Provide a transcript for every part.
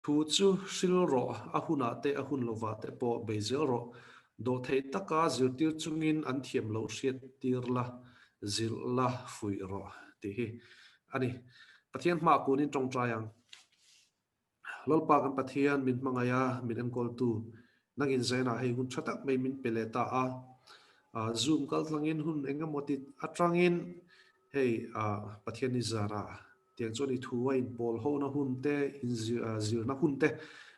Thu chu hril rawh, a hunah te a hun lovah te pawh bei zel rawh. Dawhtheih taka zirtir chungin an thiam loh hriat tir la, zilh la, fuih rawh tih hi a ni. Pathian hmaah kunin tawngtai ang. Lalpa kan Pathian min hmangaih a, min enkawltu, nangin zainah hei hun tha tak mai min pe leh ta a. Zoom kal tlangin hun engemaw ti atangin hei Pathian ni zarah Tiang chuan i thu a inpawl hona hun te, inzirna hun te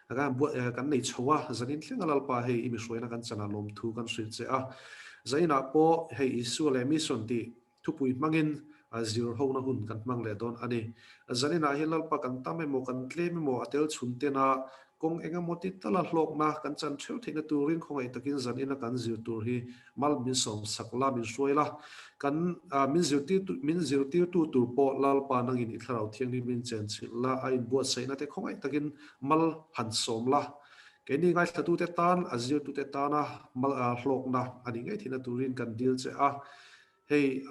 kan nei chho a, zanin thleng a Lalpa hei i mihruaina kan chana lawmthu kan hrilh che a. Zainah pawh hei Isua leh Mission tih thupui hmangin zir hona hun kan hmang leh dawn a ni. Zaninah hian Lalpa kan tam emaw kan tlem emaw a tel chhun tena kawng engemaw ti tala hlawkna kan chan theuh theihna turin khawngaih takin zanina kan zir tur hi Mal min sawm sak la, min hruai la, kan min zirtir min zirtirtu tur pawh Lalpa nangin i Thlarau Thianghlim min chenchilh la, a inbuatsaihna te khawngaih takin mal han sawm la. Keini ngaithlatute tan, a zirtute tana mal hlawkna a ni ngei theihna turin kan dil che a. Hei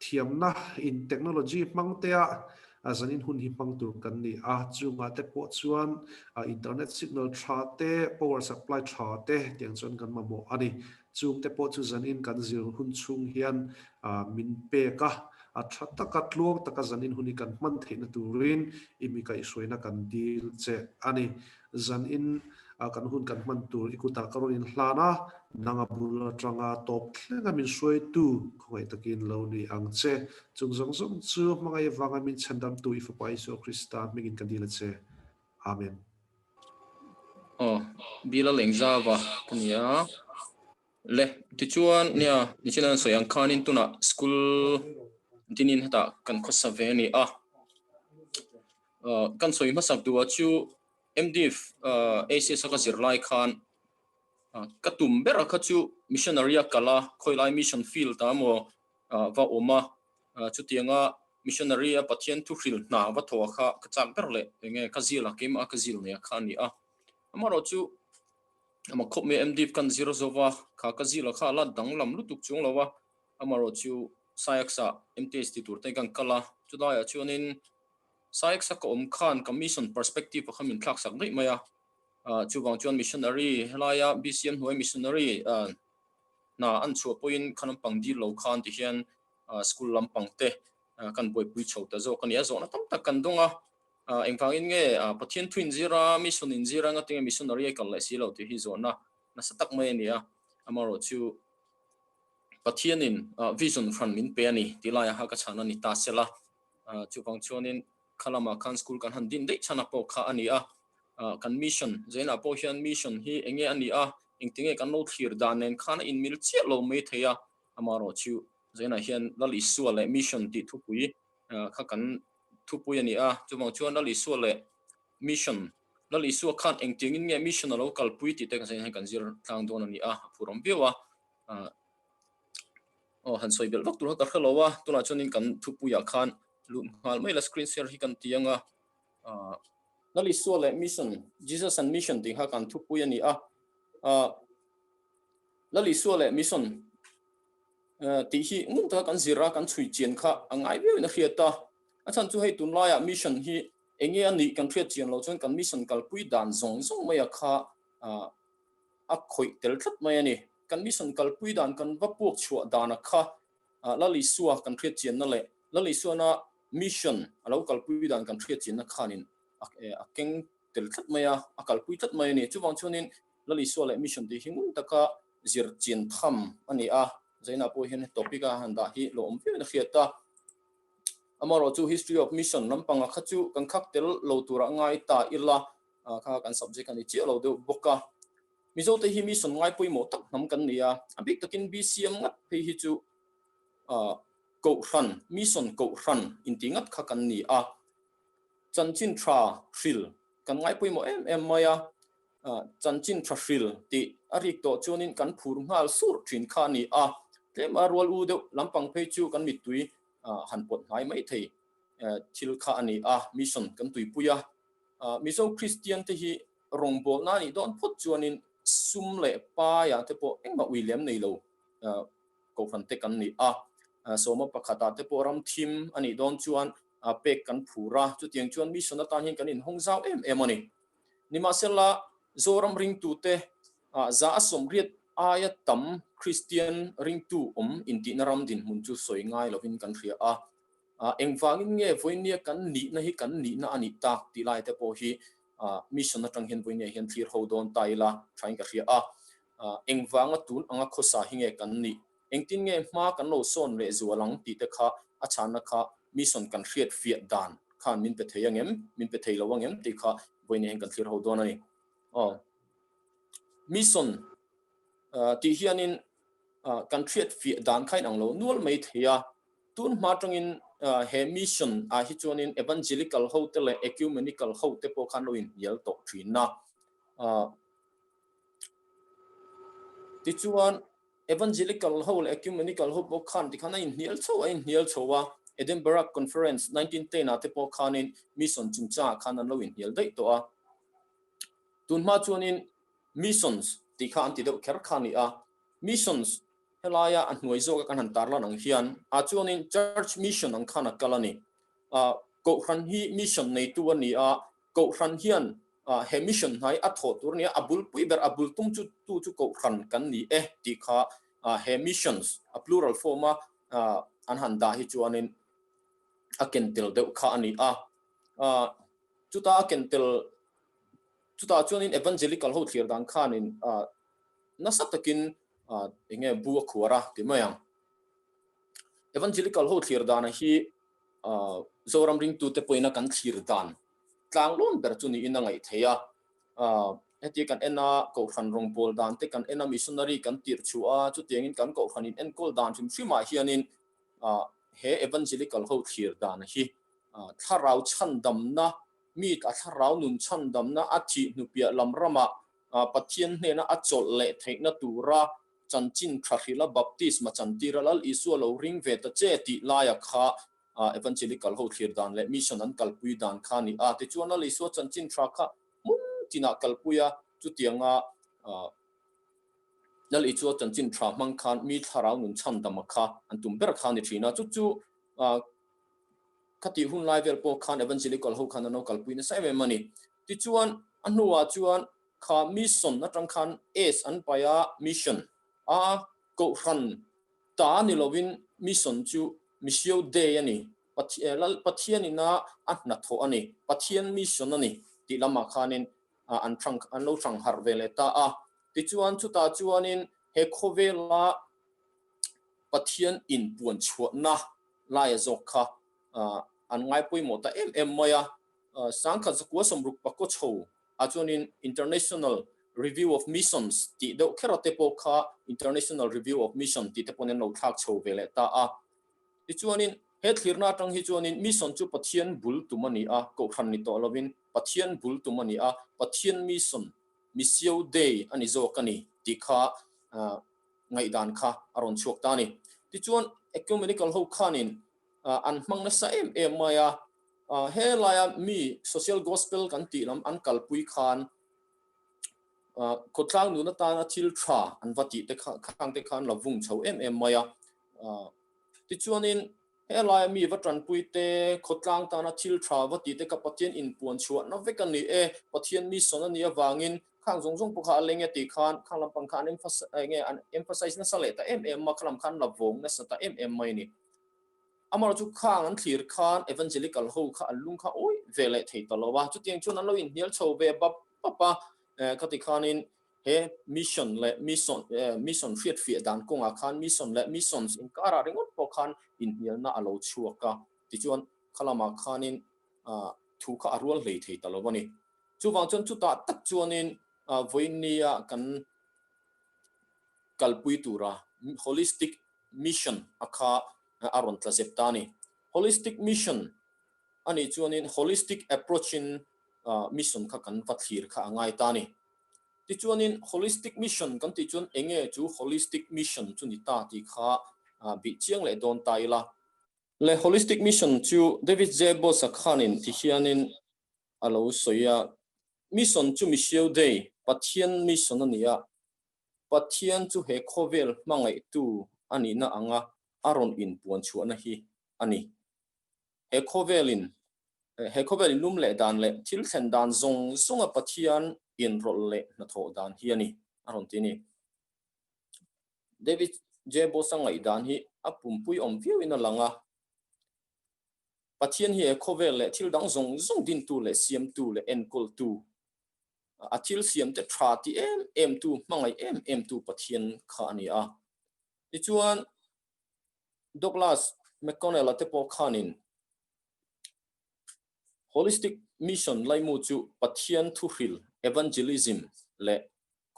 thiamna in technology hmang tea zanin hun hi hmang tur kan ni a, chungah te pawh chuan internet signal tha te, power supply tha te tiang chuan kan mamawh a ni. Chung te pawh chu zanin kan zir hun chhung hian min pek a, a tha taka tluang taka zanin hun hi kan hman theihna turin i mi kaihhruaina kan dil che a ni. Zanin kan hun kan hman tur i kutah ka rawn inhlan a, nang a bul atanga tawp thlenga min hruaitu khawngaih takin lo ni ang che. Chung zawng zawng chu hmangaih avanga min chhandamtu i Fapa Isua Krista hmingin ka dil a che. Amen. Aw, Bila Lengzava ka ni a. Le, tichuan nia nichin an sawi ang khanin tunah school dinin hetah kan khawsa ve a ni a. Kan sawi hmasak duhah chu MDiv ACS a ka zir lai khan ka tum ber a kha chu missionary a kal a, khawilai mission field ah emaw va awm a, chutianga missionary a Pathian thu hril hna va thaw a kha ka chak ber leh enge ka zil a keimah a ka zil nei a kha a ni a. Amaherawh chu amah khawp mai MDiv kan zir zo va, kha ka zil a kha a la danglam lutuk chuang lo a, amaherawh chu Science ah MTH ti tur te kan kal a, chulaiah chuanin Science a ka awm khan ka mission perspective a kha min thlak sak daih mai a, chuvang chuan missionary helaia BCM hnuai missionary hna an chhuah pawhin kha lampang dil lo khan ti hian school lampang te kan buaipui chho ta zawk a ni a, zawhna tam tak kan dawng a, engvangin nge Pathian thu inzir a mission inzir a ngatinge missionary a kal leh si lo tih hi zawhna nasa tak mai a ni a, amaherawh chu Pathianin vision hran min pe a ni tih laiah kha ka chhan a ni ta sela. Chuvang chuanin kha lamah khan school kan han din daih chhan a pawh kha a ni a, kan mission zainah pawh hian mission hi eng nge a ni a, engti nge kan lo thlir dan nen khan a inmil chiah lo mai thei a, amaherawh chu zainah hian Lal Isua leh mission tih thupui kha kan thupui a ni a, chuvang chuan Lal Isua leh mission, Lal Isua khan engtiangin nge mission a lo kalpui tih te kan zainah hian kan zir tlang dawn a ni a, a phurawm viau a. Aw han sawi belh vak tur kha ka hre lo a, tunah chuanin kan thupuiah khan lut nghal mai la screen share hi kan ti ang a, ah Lal Isua leh Mission, Jesus and Mission tih kha kan thupui a ni a, ah Lal Isua leh Mission tih hi ngun taka kan zir a, kan chhui chian kha a ngai viauin a hriat a, a chhan chu hei tunlaiah Mission hi eng nge a nih kan hriat chian loh chuan kan Mission kalpui dan zawng zawng maia kha ah a khawih tel tlat mai a ni. Kan mission kalpui dan kan va puak chhuah dana kha Lal Isua kan hriat chianna leh Lal Isuana mission a lo kalpui dan kan hriat chianna khanin a keng tel tlat mai a, a kalpui tlat mai a ni. Chuvang chuanin Lal Isua leh mission tih hi ngun taka zir chian tham a ni a, Zainah pawh hian topic a han dah hi lo awm viauin a hriat a. Amaherawhchu history of mission lampanga kha chu kan khak tel lo turah ngai ta ila, kha kan subject a ni chiah lo deuh bawk a. Mizote hi mission ngai pawimawh tak hnam kan ni a, a bik takin BCM ngat phei hi chu Kohhran, mission Kohhran inti ngat kha kan ni a. Chanchin tha hril kan ngai pawimawh em em mai a, chanchin tha hril tih a rik tawh chuanin kan phur nghal sur thin kha a ni a. Tlema rual u deuh lampang phei chu kan mittui han pawt hnai mai thei thil kha a ni a, mission kan tuipui a. Mizo Kristian te hi rawngbawlna a nih dawn phawt chuanin sum leh paiah te pawh engmah ui lem nei lo kohhran te kan ni a. Sawma pakhatah te pawh ram thim a nih dawn chuan pek kan phur a, chutiang chuan mission atan hian kan inhawng zau em em a ni. Nimahsela, Zoram ringtute 180 aia tam Kristian ringtu awm intihna ram dinhmun chu sawi ngai lovin kan hria a. Engvangin nge vawinia kan nihna hi kan nihna a nih tak tih lai te pawh hi mission atang hian vawinia hian thlir ho dawn ta ila thain ka hria a. Engvanga tun anga khawsa hi nge kan nih? Engtin nge hma kan lo sawn leh zual ang tih te kha a chhanna kha mission kan hriat fiah dan khan min pe thei angem, min pe thei lo angem tih kha vawinia hian kan thlir ho dawn a ni. Aw. Mission tih hianin kan hriat fiah dan kha inang lo nual mai thei a. Tun hma atangin he mission ah hi chuanin Evangelical ho te leh Ecumenical ho te pawh khan lo inhnial tawh thin a. Tichuan Evangelical ho leh Ecumenical ho pawh khan tikhan a inhnial chho a inhnial chho a. Edinburgh Conference 1910 ah te pawh khanin mission chungchangah khan an lo inhnial daih tawh a. Tun hma chuanin missions tih kha an ti deuh kher kha a ni a. Missions Helaia a hnuai zawka kan han tarlan ang hian ah chuanin Church Mission ang khan a kal a ni. Ah Kohhran hi mission neitu a ni a, Kohhran hian ah he mission hnai a thawh tur a ni a, a bulpui ber a bul tum chu tu chu Kohhran kan ni e tih kha ah he missions a plural form a ah an han dah hi chuanin a ken tel deuh kha a ni a. Ah chuta a ken tel chutah chuanin Evangelical ho thlir dan khanin ah nasa takin eng nge bu a khuar a ti mai ang. Evangelical ho thlir dana hi Zoram ringtute pawhin a kan thlir dan tlanglawn ber chu niin a ngaih theih a. Heti kan en a, Kohhran rawngbâwl dan te kan en a, missionary kan tirh chhuah a, chutiangin kan Kohhran in enkawl dan hrim hrimah hianin he Evangelical ho thlir dan hi thlarau chhandamna, mi a thlarau nun chhandamna a thih hnupiah lam ramah Pathian hnena a chawlh leh theihna tura chanchin tha hrilha baptisma chantira Lal Isua lo ring ve ta che tih laia kha Evangelical ho thlir dan leh mission an kalpui dan kha a ni a. Tichuan Lal Isua chanchin tha kha hmun tinah kalpui a, chutianga Lal Isua chanchin tha hmang khan mi thlarau nun chhandama kha an tum ber kha a ni thin a. Chu chu Khatih hun lai vel pawh khan Evangelical ho khan an lo kalpui nasa em em a ni. Tichuan, a hnuah chuan kha mission atang khan S an pai a, mission a kohhran ta ni lovin mission chu Missio Dei a ni, Pathian ina a hnathawh a ni, Pathian mission a ni tih lamah khanin an hrang an lo hrang harh ve leh ta a. Tichuan, chutah chuanin he khawvela Pathian inpuan chhuahna laia zawk kha an ngai pawimawh ta em em mai a. 1966 chho ah chuanin International Review of Missions tih deuh kher te pawh kha International Review of Mission tih te pawhin an lo thlak chho ve leh ta a. Tichuanin he thlirna atang hi chuanin mission chu Pathian bul tum a ni a, kohhran ni tawh lovin Pathian bul tum a ni a, Pathian mission, Missio Dei a ni zawk a ni tih kha ngaihdan kha a rawn chhuak ta a ni. Tichuan ecumenical ho khanin an hmang nasa em em mai a, helaia mi social gospel kan tih lam an kalpui khan khawtlang nun atana thil tha an va tih te kha khang te khan la vung chho em em mai a. Tichuanin Helaia mi va tanpui te, khawtlang tana thil tha va tih te kha Pathian inpuan chhuahna vek a ni e, Pathian mission a nih avangin khang zawng zawng pawh kha a leng e tih khan khang lampang kha an enge an emphasize nasa leh ta em em a, kha lam khan la vawng nasa ta em em mai a ni. Amaherawhchu chu khang an thlir khan evangelical ho kha an lung kha awih ve leh thei ta lo a, chutiang chuan an lo inhnial chho ve bap bap a, khati khanin He mission leh mission mission hriatfiah dan kawngah khan mission leh missions inkarah ringawt pawh khan inhnialna a lo chhuak a, tichuan khalamah khanin thu kha a rual hlei thei ta lo a ni. Chuvang chuan chutah tak chuanin vawiinnia kan kalpui tura holistic mission a kha a rawn tla zep ta a ni. Holistic mission a nih chuanin holistic approach-in mission kha kan va thlir kha a ngai ta a ni. Tichuanin holistic mission kan tih chuan enge chu holistic mission chu ni ta tih kha bih chiang leh dawn ta ila. Le holistic mission chu David J. Boss-a khanin ti hianin a lo sawi a, Mission chu Missio Dei, Pathian mission a ni a, Pathian chu he khawvel hmangaihtu a nihna anga a rawn inpuan chhuahna hi a ni. he khawvelin he khawvel inlum leh dan leh thil thlen dan zawng zawnga Pathian inrawlh leh hnathawh dan hi a ni, a rawn ti a ni. David J. Bosa ngaihdan hi a pumpui awm viauin a lang a. Pathian hi he khawvel leh thil dang zawng zawng dintu leh siamtu leh enkawltu, a thil siamte tha ti em emtu, hmangaih em emtu Pathian kha a ni a. Tichuan, Douglas McConnell-a te pawh khanin Holistic Mission laimu chu Pathian thuhril, evangelism, leh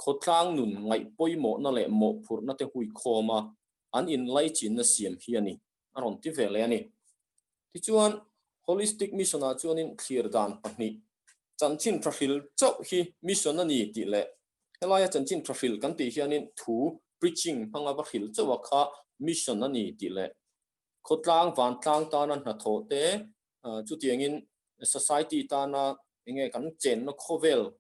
khawtlang nun ngaih pawimawhna leh mawhphurhna te huikhawm a, an inlaichinna siam hi a ni, a rawn ti ve leh a ni. Tichuan, Holistic Mission-ah chuanin thlir dan pahnih, chanchin tha hril chauh hi mission a ni tih leh helaia chanchin tha hril kan tih hianin thu, preaching, hmanga va hril chauh a kha mission a ni tih leh khawtlang vantlang tana hnathawh te, chutiangin society tana enge kan chenna khawvel,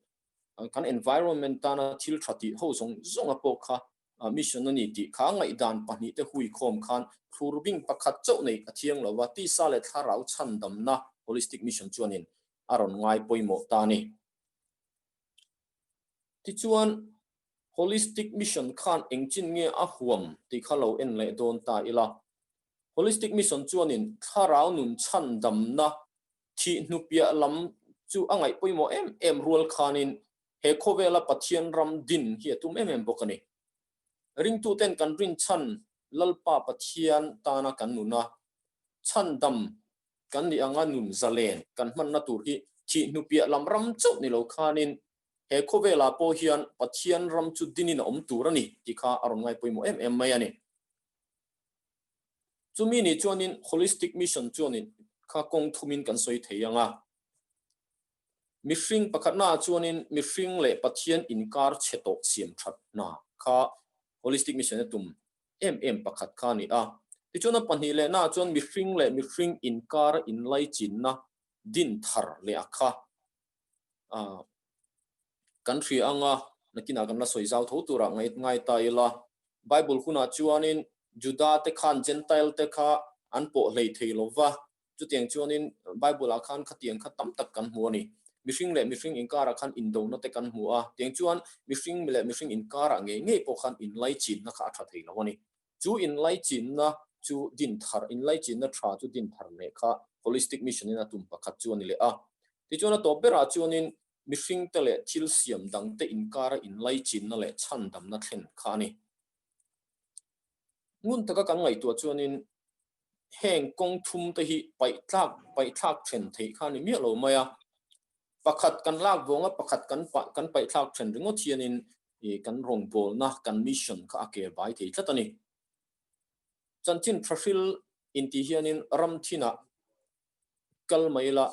kan environment tana thil tha tih ho zawng zawnga pawh kha mission a ni tih kha ngaihdan pahnih te hui khawm khan thlur bing pakhat chauh nei a thiang lo va, tisa leh thlarau chhandamna holistic mission chuanin a rawn ngai pawimawh ta a ni. Tichuan, holistic mission khan engchin nge a huam tih kha lo en leh dawn ta ila. Holistic mission chuanin thlarau nun chhandamna thih hnupiah lam chu a ngaih pawimawh em em rual khanin he khawvela Pathian ram din hi a tum em em bawk a ni. Ringtuten kan rinchhan Lalpa Pathian tana kan nuna chhandam kan nih anga nun zalen kan hmanna tur hi thih hnupiah lam ram chauh ni lo khanin he khawvelah pawh hian Pathian ram chu dinin a awm tur a ni tih kha a rawn ngai pawimawh em em mai a ni. Chumi nih chuanin Holistic Mission chuanin kha kawng thumin kan sawi thei ang a. Mihring pakhatnaah chuanin mihring leh Pathian inkar chhe tawh siam that hna kha Holistic Mission a tum em em pakhat kha a ni a. Tichuan a pahnih lehnaah chuan mihring leh mihring inkar inlaichinna din thar leh a kha kan hria ang a, nakinah kan la sawi zau tho turah ngai ta ila. Bible hunah chuanin Juda te khan Gentile te kha an pawh hlei thei lo va, Chutiang chuanin Bible-ah khan khatiang kha tam tak kan hmu a ni. Mihring leh mihring inkarah khan indona te kan hmu a, tiang chuan mihring leh mihring inkarah ngei ngei pawh khan inlaichinna kha a tha thei lo a ni. Chu inlaichinna chu din thar, inlaichinna tha chu din thar leh kha Holistic Mission-in a tum pakhat chu a ni leh a. Tichuan a tawp berah chuanin mihringte leh thil siam dangte inkara inlaichinna leh chhandamna thlen kha a ni. Ngun taka kan ngaihtuah chuanin heng kawng thum te hi paihtlak paihthlak then theih kha a ni miah lo mai a. Pakhat kan lak vawnga pakhat kan kan paihthlak then ringawt hianin ih kan rawngbawlna kan mission kha a ker bai thei tlat a ni. Chanchin thahril intih hianin ram thinah kal mai ila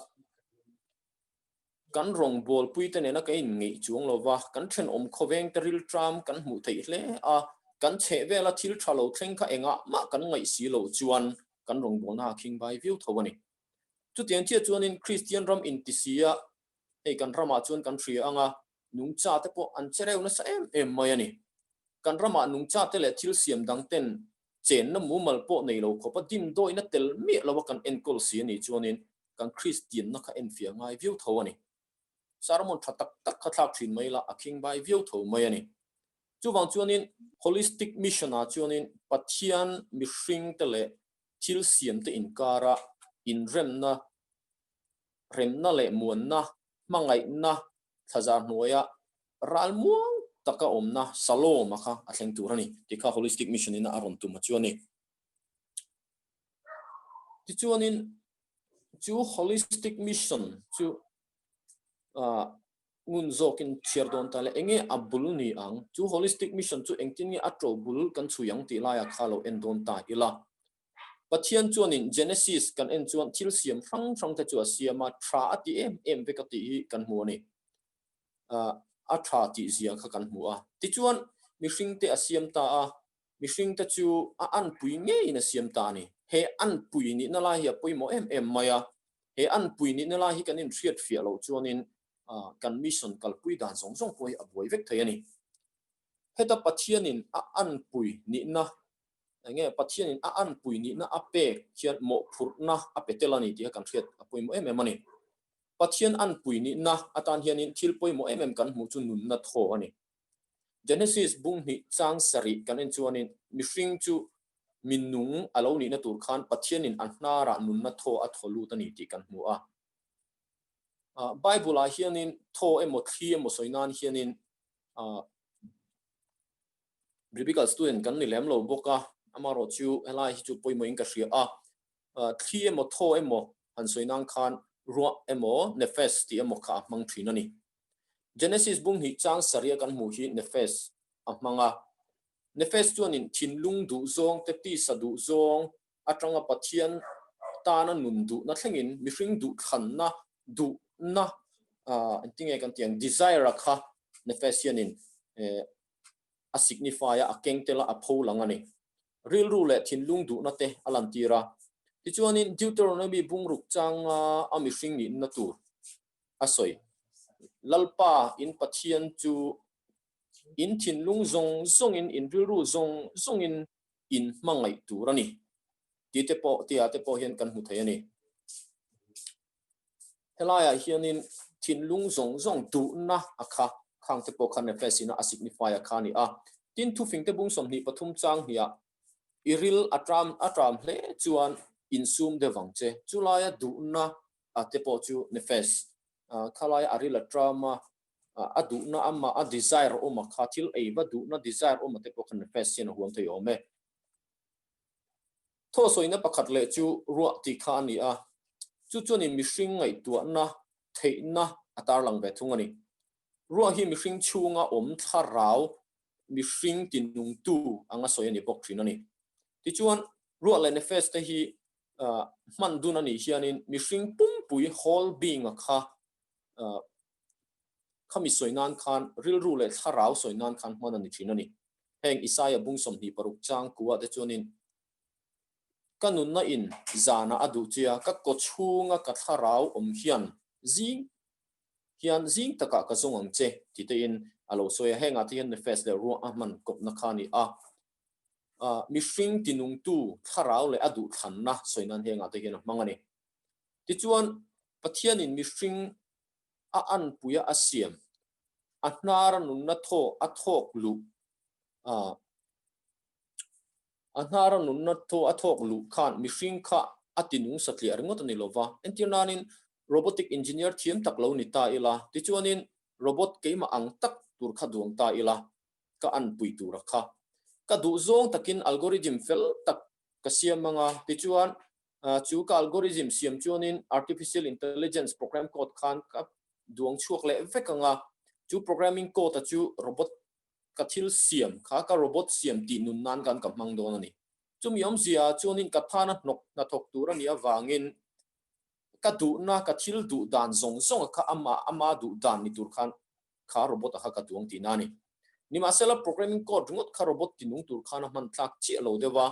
Kan rawngbawlpuite nena kan inngeih chuang lo va, kan thenawm khawvengte rilṭam kan hmuh theih hle a, kan chhehvela thil ṭha lo thleng kha engah mah kan ngaih si lo chuan kan rawngbawlna a khing bai viau tho a ni. Chutiang chiah chuanin Kristian ram intisia hei kan ramah chuan kan hria ang a, nungchate pawh an che reuh nasa em em mai a ni. Kan ramah nungchate leh thil siam dangten chenna mumal pawh nei lo khawpa dimdawina tel miah loa kan enkawl si a nih chuanin kan Kristianna kha enfiah ngai viau tho a ni. Sermon tha tak tak kha thlak thin mai la a khing bai viau tho mai a ni. Chuvang chuanin Holistic Mission-ah chuanin Pathian mihringte leh thil siamte inkara inremna, remna leh muanna, hmangaihna thlazar hnuaia ralmuang taka awmna Shalom-a kha a thleng tur a ni tih kha Holistic Mission-in a rawn tum a chu a ni. Tichuanin chu holistic mission chu ngun zawkin chhiar dawn ta le enge a bul ni ang chu holistic mission chu engtin nge a to bul kan chhui ang tih laia kha lo en dawn ta ila. Pathian chuanin Genesis kan en chuan thil siam hrang hrang te chu a siam a, tha a ti em em vek a tih hi kan hmu a ni. A tha tih zia kha kan hmu a. Tichuan mihring te a siam ta a, Mihringte chu a anpui ngeiin a siam ta a ni. He anpui nihna lai hi a pawimawh em em mai a. He anpui nihna lai hi kan inhriat fiah loh chuanin kan mission kalpui dan zawng zawng pawh hi a buai vek thei a ni. Heta Pathianin a anpui nihna Enge Pathianin a anpui nihna a pek hian mawhphurhna a pe tel a ni tih kha kan hriat a pawimawh em em a ni. Pathian anpui nihna atan hianin thil pawimawh em em kan hmuh chu nunna thaw a ni. Genesis bung hnih chang sarih kan en chuanin mihring chu mi nung a lo nihna tur khan Pathianin a hnarah nunna thaw a thaw lut a ni tih kan hmu a. Bible-ah hianin thaw emaw thli emaw sawi nan hianin Biblical student kan ni lem lo bawk a, amaherawh chu helai hi chu pawimawhin ka hria a, thli emaw thaw emaw han sawi nan khan ruah emaw nefesh tih emaw kha a hmang thin a ni. Genesis bung hnih chang sarih a kan hmuh hi nefesh a hmang a, nefesh chuanin thinlung duh zawng te tisa duh zawng atanga Pathian tana nun duhna thlengin mihring duhthlanna duhna engtinge kan tih ang desire a kha nefesh hianin a signify a, a keng tel a, a pho lang a ni. Rilru leh thinlung duhna te a lantir a. Tichuanin Deuteronomy bungruk changa a mihring nihna tur a sawi. Lalpa in Pathian chu in thinlung zawng zawngin, in rilru zawng zawngin in hmangaih tur a ni. Tih te pawh, tihah te pawh hian kan hmu thei a ni. Helaiah hianin thinlung zawng zawng duhna a kha, khang te pawh kha nefesh ina a signify a kha a ni a. Tin, thufing te bung 23 chang hniah i ril a tram a tram hle chuan insum deuh vang che. Chulaia duhna a te pawh chu nefesh khalaia a ril a tram a, a duhna amah a desire awm a kha, thil ei va duhna desire awm a te pawh kha nefesh hian a huam thei awm e. Thawhsawina pakhat leh chu ruah tih kha a ni a, chu chuanin mihring ngaihtuahna theihna a tarlang ve thung a ni. Ruah hi mihring chhunga awm thlarau mihring tinungtu anga sawi a ni bawk thin a ni. Tichuan, ruah leh nefesh te hi hman dun a nih hianin mihring pumpui whole being a kha khami sawi nan khan rilru leh thlarau sawi nan khan hman a ni thin a ni. Heng Isaia bung 26 chang kuah te chuanin, Ka nunna in zanah a duh che a, ka kaw chhunga ka thlarau awm hian zing hian zing takah ka zawng ang che ti tein a lo sawi a. Hengah te hian nefesh leh ruah a hman kawpna kha a ni a. Mihring tinungtu thlarau leh a duhthlanna sawi nan hengah te hian a hmang a ni. Tichuan, Pathianin mihring a anpuia a siam, a hnara nunna thaw a thawk luh a, a hnara nunna thaw a thawk luh khan mihring kha a tinung satliah ringawt a ni lo va. Entir nanin robotic engineer thiam tak lo ni ta ila, tichuanin robot keimah ang tak tur kha duang ta ila, ka anpui tura kha. Ka duh zawng takin algorithm fel tak ka siam anga, tichuan Chu ka algorithm siam chuanin artificial intelligence program code khan ka duang chhuak leh vek ang a, chu programming code a chu robot ka thil siam kha ka robot siam tih nun nan khan ka hmang dawn a ni. Chumi awmzia chuanin ka thana hnawk hnathawk tur a nih avangin ka duhna ka thil duh dan zawng zawng a kha ama ama duh dan ni tur khan kha robot a kha ka duang tihna a ni. Nimahsela programming code ringawt kha robot tinung tur khan a hman tlak chiah lo deuh a,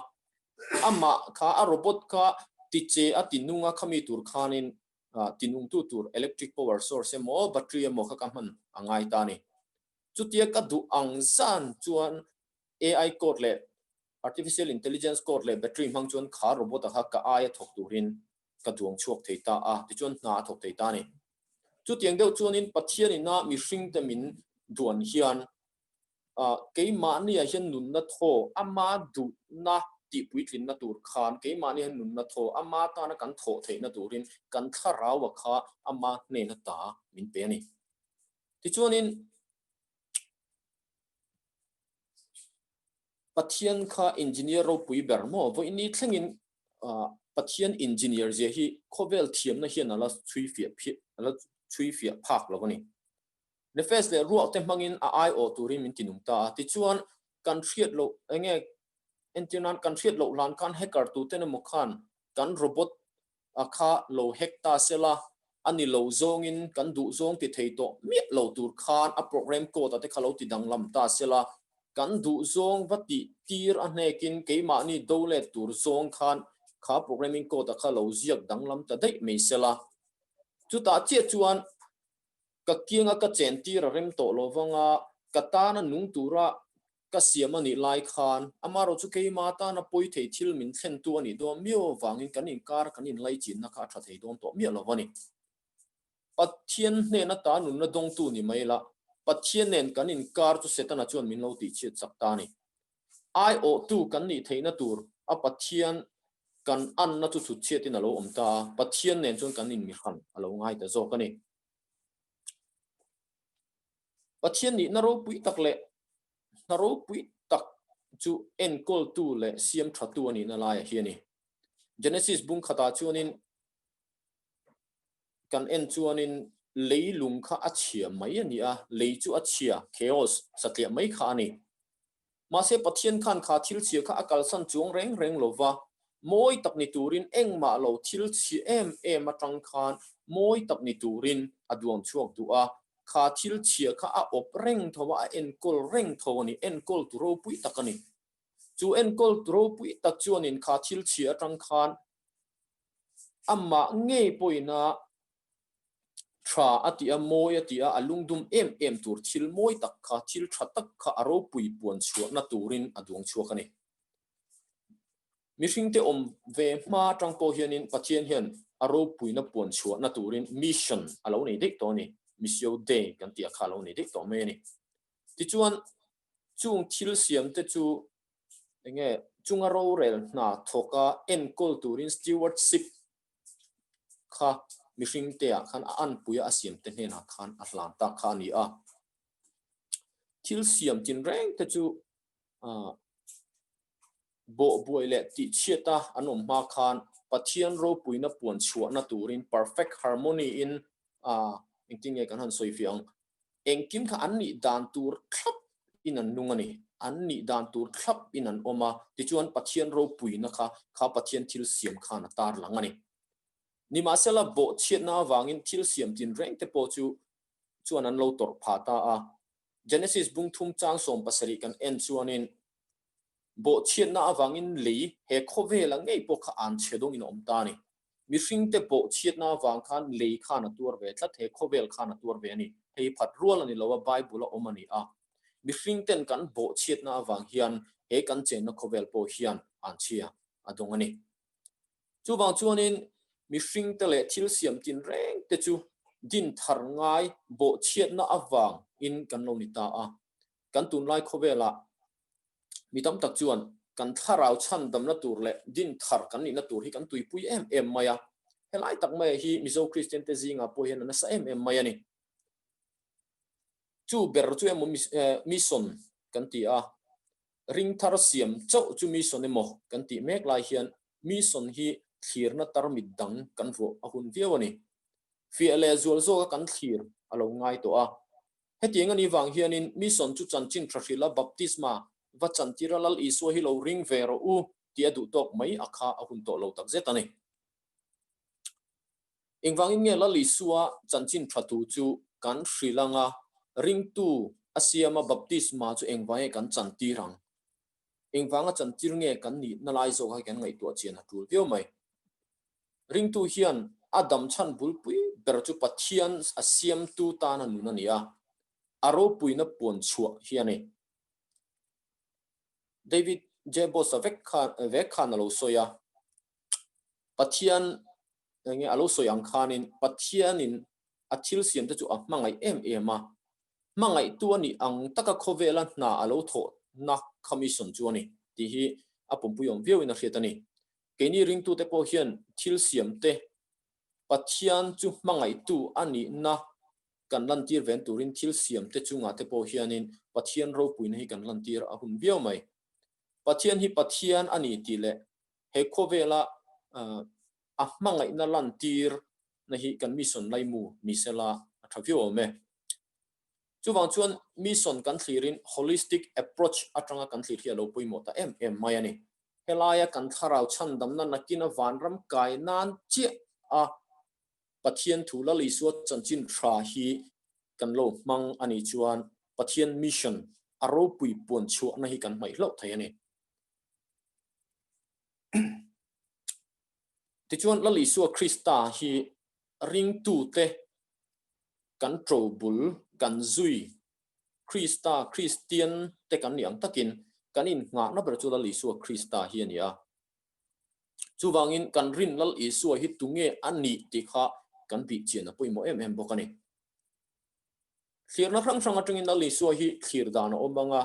amah kha a robot kha tiche a tinung a khami tur khanin tinungtu tur electric power source emaw battery emaw kha ka hman a ngai ta a ni. Chutia ka duh ang zan chuan AI code leh artificial intelligence code leh battery hmang chuan kha robot a kha ka aia thawk turin ka duang chhuak thei ta a, tichuan hna a thawk thei ta a ni. Chutiang deuh chuanin Pathian ina mihringte min duan hian keimahniah hian nunna thaw, ama duhna tihpuitlinna tur khan keimahniah hian nunna thaw, ama tana kan thawh theihna turin kan thlaraua kha ama hnena ta min pe a ni. Tichuanin Pathian kha engineer ropui ber maw? Vawiini thlengin Pathian engineer zia hi khawvel thiamna hian a la chhui fiah a la chhui fiah phak lo a ni. Nefesh leh ruak te hmangin a aiawh turin min tinung ta a. Tichuan, kan hriat loh enge entir nan kan hriat loh hlan khan hacker tuten emaw khan kan robot a kha lo hack ta sela, a ni lo zawngin kan duh zawng ti thei tawh miah lo tur khan a program code a te kha lo ti danglam ta sela, kan duh zawng va tih tir a hnekin keimahni do let tur zawng khan kha programming code a kha lo ziak danglam ta daih mai sela. Chutah chiah chuan ka kianga ka chen tir a rem tawh lo vanga ka tana nung tura. ka siam a nih lai khan amarawh chu keima tana pawi thei thil min thlentu a nih dawn miau avangin kan inkar kan inlaichinna kha a tha thei dawn tawh miah lo a ni. Pathian hnena ta nunna dawngtu ni mai la, Pathian nen kan inkar chu Setana chuan min lo tihchhiat chak ta a ni. Aiawhtu kan nih theihna tur a Pathian kan anna chu chhutchhiatin a lo awm ta a, Pathian nen chuan kan inmihran a lo ngai ta zawk a ni. Pathian nihna ropui tak leh hna ropui tak chu enkawltu leh siam thatu a nihna laiah hi a ni. Genesis bung khatah chuanin kan en chuanin leilung kha a chhia mai a ni a, lei chu a chhia, chaos, satliah mai kha a ni. Mahse Pathian khan kha thil chhia kha a kalsan chuang reng reng lo va, mawi tak ni turin engmah lo thil chhia em em atang khan mawi tak ni turin a duang chhuak duh a, kha thil chhia kha a awp reng tho a, a enkawl reng tho a ni, enkawl tu ropui tak a ni. Chu enkawl tu ropui tak chuanin kha thil chhia atang khan amah ngei pawhin a tha a ti a, mawi a ti a, a lungdum em em tur thil mawi tak kha, thil tha tak kha a ropui puan chhuahna turin a duang chhuak a ni. Mihringte awm ve hma atang pawh hianin Pathian hian a ropuina puan chhuahna turin mission a lo nei daih tawh a ni, Missio Dei kan tih a kha a lo nei daih tawh mai a ni. Tichuan, chung thil siamte chu enge chunga rorel hna thawka enkawl turin stewardship kha mihring te ah khan a anpui a a siam te hnenah khan a hlan tak kha a ni a. Thil siam tin reng te chu ah bawhbuai leh tihchhiat a an awm hma khan Pathian ropuina puan chhuahna turin perfect harmony in ah engtin nge kan han sawi fiah ang Engkim kha an nih dan tur thlap in an nung a ni. An nih dan tur thlap in an awm a, tichuan Pathian ropuina kha kha Pathian thil siam khan a tar lang a ni. Nimahsela bawhchhiatna avangin thil siam tinreng te pawh chu chuan an lo tawrh phah ta a. Genesis bung thum chang 70 kan en chuanin bawhchhiatna avangin lei he khawvela ngei pawh kha an chhe dawngin a awm ta a ni. Mihringte bawhchhiatna avang khan lei khan a tuar ve tlat, he khawvel khan a tuar ve a ni. Hei phat rual a ni lo a, Bible a awm a ni a. Mihringten kan bawhchhiatna avang hian he kan chenna khawvel pawh hian an chhia a dawng a ni. Chuvang chuanin mihringte leh thil siam tinreng te chu din thar ngai bawhchhiatna avang in kan lo ni ta a. Kan tunlai khawvelah Mi tam tak chuan kan thlarau chhandamna tur leh din thar kan nihna tur hi kan tuipui em em mai a. Helai tak maia hi Mizo Kristian te zingah pawh hian a nasa em em mai a ni. Chu ber chu emaw mission kan ti a, ring thar siam chauh chu mission emaw kan tih mek lai hian mission hi thlirna tarmit dang kan vuah a hun viau a ni. Fiah leh zual zawka kan thlir a lo ngai tawh a. Hetiang a nih vang hianin mission chu chanchin tha hrilh a baptisma va chantir a Lal Isua hi lo ring ve rawh u tih a duh tawk mai a kha a hun tawh lo tak zet a ni. Engvangin nge Lal Isua chanchin tha tu chu kan hrilh anga ringtu a siama baptisma chu engvang nge kan chantir ang? Engvanga chantir nge kan nihna lai zawk hi kan ngaihtuah chian a tul viau mai. Ringtu hian a dam chhan bulpui ber chu Pathian a siamtu tana nun a ni a, a ropuina puan chhuah hi a ni. David J. Boss-a vek khan vek khan a lo sawi a, Pathian enge a lo sawi ang khanin Pathianin a thil siamte chu a hmangaih em em a, hmangaihtu a nih ang taka khawvela hna a lo thawhna kha mission chu a ni tih hi a pumpui awm viauin a hriat a ni. Keini ringtute pawh hian thil siamte Pathian chu hmangaihtu a nihna kan lantir ven turin thil siamte chungah te pawh hianin Pathian ropuina hi kan lantir a hun viau mai. Pathian hi Pathian a ni tih leh he khawvela a hmangaihna lantir na hi kan mission laimu ni sela a tha viau awm e. Chuvang chuan mission kan thlirin holistic approach atanga kan thlir hi a lo pawimawh ta em em mai a ni. Helaia kan thlarau chhandamna nakina vanram kai nan chiah a Pathian thu Lal Isua chanchin tha hi kan lo hmang a nih chuan Pathian mission a ropui puan chhuahna hi kan hmaih hlauh thei a ni. Tichuan Lal Isua Krista hi ringtute kan ṭobul kan zui. Krista, Kristian te kan nih ang takin kan innghahna ber chu Lal Isua Krista hi a ni a. Chuvangin kan rin Lal Isua hi tunge a nih tih kha kan bih chian a pawimawh em em bawk a ni. Thlirna hrang hrang atangin Lal Isua hi thlir dan a awm ang a,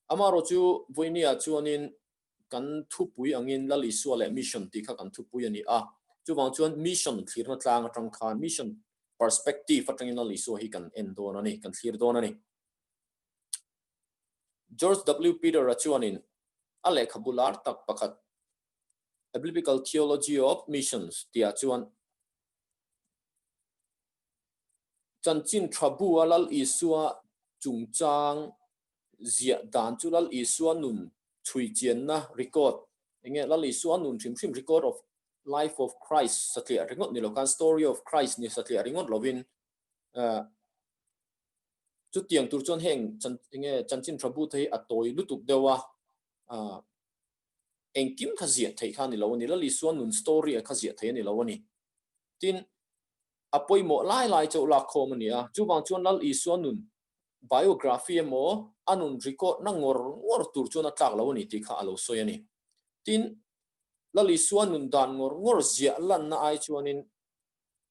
amaherawh chu vawinia chuanin kan thupui angin Lal Isua leh Mission tih kha kan thupui a ni a. Chuvang chuan Mission thlirna tlang atang khan Mission perspective atangin Lal Isua hi kan en dawn a ni, kan thlir dawn a ni. George W. Peter-a chuanin a lehkhabu lar tak pakhat A Biblical Theology of Missions tihah chuan Chanchin tha bu a Lal Isua chungchang ziah dan chu Lal Isua nun chhui chianna record enge Lal Isua nun hrim hrim record of life of Christ satliah ringawt ni lo khan story of Christ ni satliah ringawt lovin chutiang tur chuan heng enge chanchin tha bu te hi a tawi lutuk deuh a engkim kha ziah theih kha a ni lo a ni Lal Isua nun story a kha ziah theih a ni lo a ni tin a pawimawh lai lai chauh lak khawm a ni a, chuvang chuan Lal Isua nun biography emaw a nun record na ngawr ngawr tur chuan a tlak lo a ni tih kha a lo sawi a ni. Tin, Lal Isua nun dan ngawr ngawr ziah lanna ai chuanin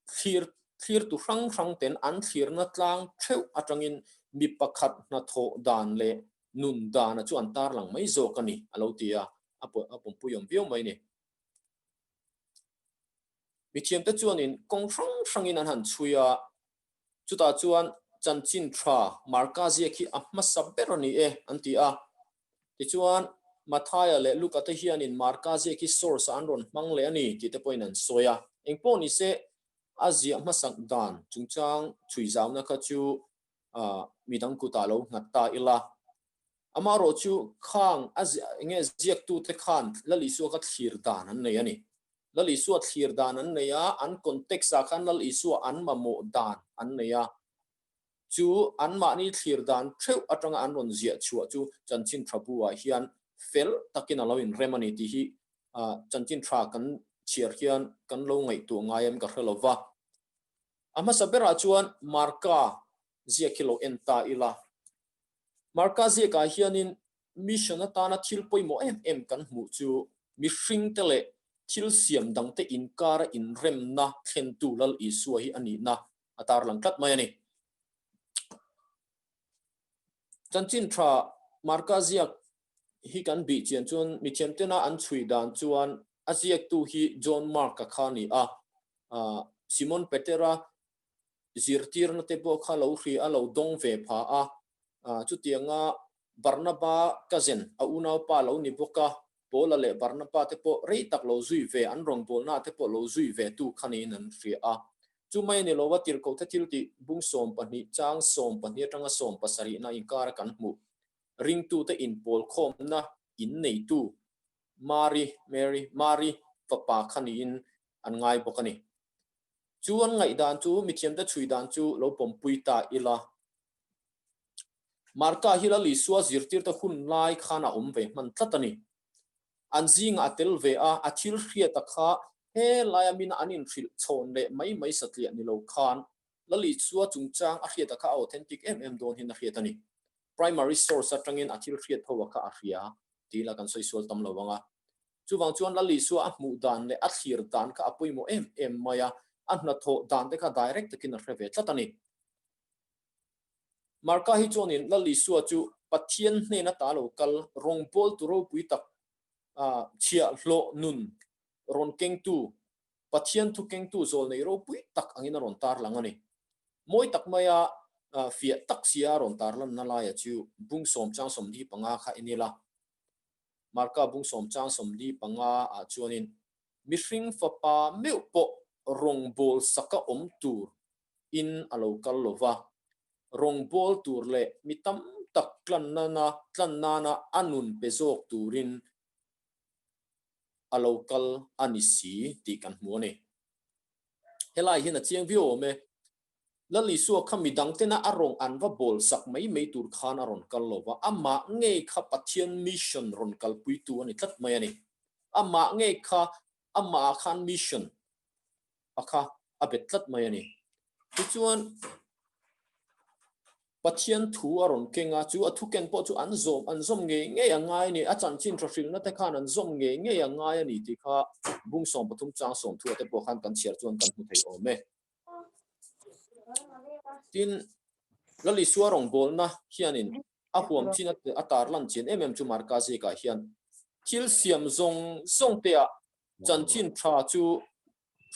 thlir thlirtu hrang hrang ten an thlirna tlang theuh atangin mi pakhat hnathawh dan leh nun dana chu an tarlang mai zawk a ni a lo ti a, a pawmpui awm viau mai a ni. Mithiamte chuanin kawng hrang hrangin an han chhui a, chutah chuan chanchin tha Marka ziak hi a hmasa ber a ni e an ti a. Tichuan, Mathaia leh Luka te hianin Marka ziak hi source ah an rawn hmang leh a ni tih te pawhin an sawi a. Engpawh ni se, a ziah hmasak dan chungchang chhui zauna kha chu midang kutah lo nghat ta ila. Amaherawh chu khang a enge ziaktute khan Lal Isua kha thlir dan an nei a ni. Lal Isua thlir dan an nei a, an context ah khan Lal Isua an mamawh dan an nei a. Chu anmahni thlir dan theuh atanga an rawn ziah chhuah chu chanchin tha bu ah hian fel takin a lo inrem a ni tih hi chanchin tha kan chhiar hian kan lo ngaihtuah ngai em ka hre lo va. A hmasa berah chuan Marka ziak hi lo en ta ila. Marka ziakah hianin Mission atana thil pawimawh em em kan hmuh chu mihringte leh thil siam dangte inkara inremna thlentu Lal Isua hi a nihna a tarlang tlat mai a ni. Chanchin tha Marka ziak hi kan bih chian chuan mithiamtena an chhui dan chuan a ziaktu hi John Mark-a kha a ni a, Simon Petera zirtirna te pawh kha lo hria a, lo dawng ve pha a, chutianga Barnaba cousin a unaupa lo ni bawk a, Paula leh Barnaba te pawh rei tak lo zui ve, an rawngbawlna te pawh lo zui ve tu kha niin an hria a. Chu mai a ni lo a, Tirhkohte thil tih bung 12 chang 12 atanga 17 na inkara kan hmuh ringtute inpawlkhawmna in neitu Mari, Mary, Mari fapa kha niin an ngai bawk a ni. Chu an ngaihdan chu mithiamte chhui dan chu lo pawmpui ta ila. Marka hi Lal Isua zirtirte hun lai khan a awm ve hman tlat a ni. An zingah a tel ve a, a thil hriata kha he laia mina an inhrilh chhawn leh mai mai satliah ni lo khan Lal Isua chungchang a hriata kha a authentic em em dawn hian a hriat a ni. Primary source atangin a thil hriat ho a kha a hria tih ila kan sawi sual tam lo ang a. Chuvang chuan Lal Isua a hmuh dan leh a thlir dan kha a pawimawh em em mai a, a hnathawh dan te kha direct takin a hre ve tlat a ni. Marka hi chuanin Lal Isua chu Pathian hnen ata lo kal rawngbawltu ropui tak, chhiahhlawh nun rawn kengtu, Pathian thu kengtu zawlnei ropui tak angin a rawn tarlang a ni. Mawi tak maia fiah tak sia a rawn tarlanna laia chu bung sawm chang 45 kha en ila. Marka bung sawm chang 45 ah chuanin mihring fapa meuh pawh rawngbâwl saka awm tur in a lo kal lo va, rawngbâwl tur leh mi tam tak tlan nana tlan nana a nun pe zawk turin a lo kal a ni si tih kan hmu a ni. Helai hian a chiang viau awm e. Lal Isua kha midang tena a rawn an va bawl sak mai mai tur khan a rawn kal lo va, amah ngei kha Pathian mission rawn kalpuitu a ni tlat mai a ni. Amah ngei kha amahah khan mission a kha a bet tlat mai a ni. Tichuan. Pathian thu a rawn keng a, chu a thu ken pawh chu an zawm an zawm ngei ngei a ngai a ni, a chanchin tha hrilhna te khan an zawm ngei ngei a ngai a ni tih kha bung 13 chang 30 te pawh khan kan chhiar chuan kan hmu thei awm e. Tin, Lal Isua rawngbawlna hianin a huam chin a tarlan chian em em chu Marka zikah hian thil siam zawng zawng te ah chanchin tha chu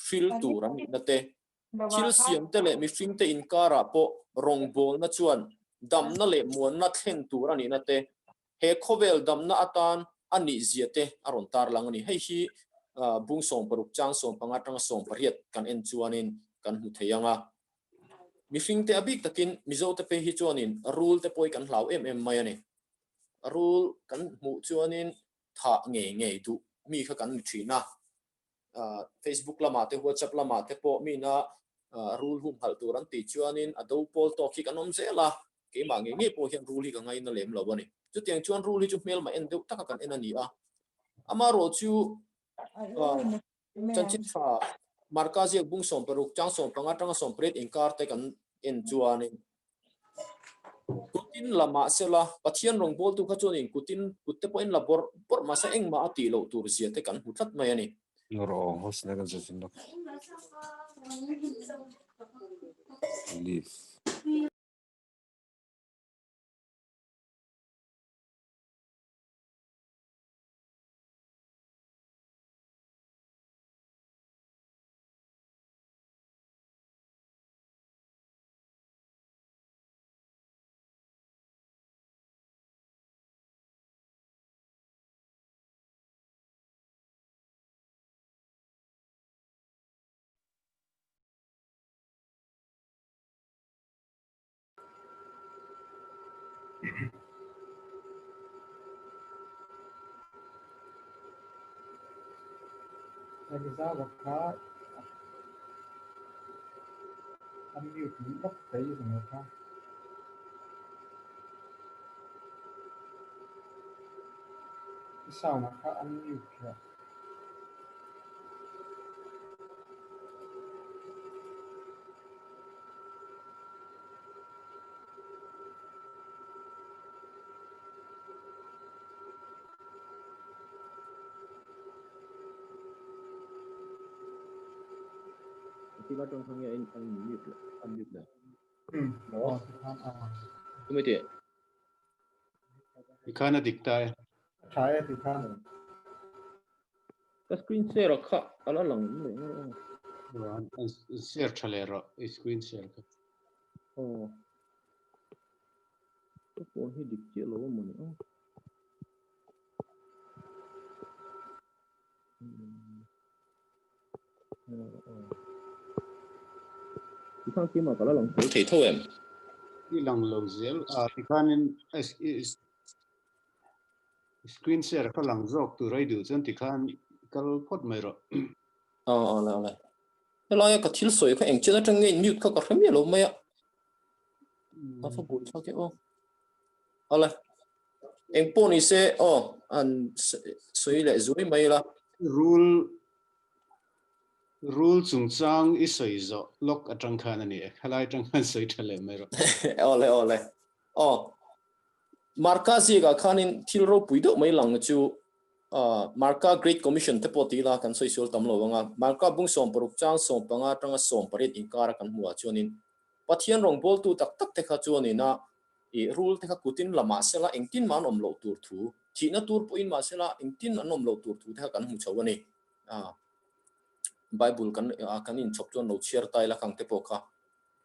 hril tur an nihna te, thil siam te leh mihring te inkarah pawh rawngbawlna chuan damna leh muanna thlen tur a nihna te, he khawvel damna atan a nih zia te a rawn tarlang a ni. Hei hi bung 16 chang 15 atanga 18 kan en chuanin kan hmu thei ang a. Mihring te a bik takin Mizo te phei hi chuanin rul te pawh hi kan hlau em em mai a ni. Rul kan hmuh chuanin thah ngei ngei duh mi kha kan ni thin a. Facebook lamah te WhatsApp lamah te pawh mina rul humhalh tur an tih chuanin a do pawl tawk hi kan awm zel a, keimah ngei ngei pawh hian rul hi ka ngaina lem lo a ni. Chutiang chuan rul hi chu hmelmah en deuh taka kan en a ni a. Amaherawh chu chanchin tha Marka ziak bung 16 chang 15 atanga 18 inkar te kan en chuanin Kutin la mahsela Pathian rawngbawltu kha chuanin kutin kut te pawhin la bawrh bawrh mahse engmah a tih loh tur zia te kan hmu tlat mai a ni. Leave. Unmute lawk thei ringawt kha. I sound ah kha unmute rawh. Tiva tang kha nge an mute le unmute le. Maw? Tumi ti. I khan a dik ta e. Tha e ti khan. Ka screen share a kha ala lang le nge. Share tha le rawh i screen share kha. Oh. Ka phone hi dik chiah lo a mawni aw. Tikhan keimah ka la lang tel thei tho em? I lang lo zel a, tikhanin screen share kha lang zawk tur a i duh chuan tikhan kal phawt mai rawh. Aw awle awle. Helaia ka thil sawi kha eng chen atang nge in mute kha ka hre miah lo mai a. A fa bul thlak e aw. Awle. Eng pawh ni se aw an sawi leh zui mai la. Rul rul chungchang i sawi zawh lawk atang khan a ni e. Helai atang khan sawi tha leh mai rawh. Awle awle. Aw. Marka zikah khanin thil ropui deuh mai lang chu Marka Great Commission te pawh ti ila kan sawi sual tam lo ang a, Marka bung 16 chang 15 atanga 18 inkara kan hmuh ah chuanin Pathian rawngbawltu tak tak te kha chuanin a i rul te kha kutin la mahsela engtin mah an awm loh tur thu, thihna tur pawhin mahsela engtin an awm loh tur thu te kha kan hmu chho a ni. Bible kan kan inchhawp chuan lo chhiar ta ila khang te pawh kha.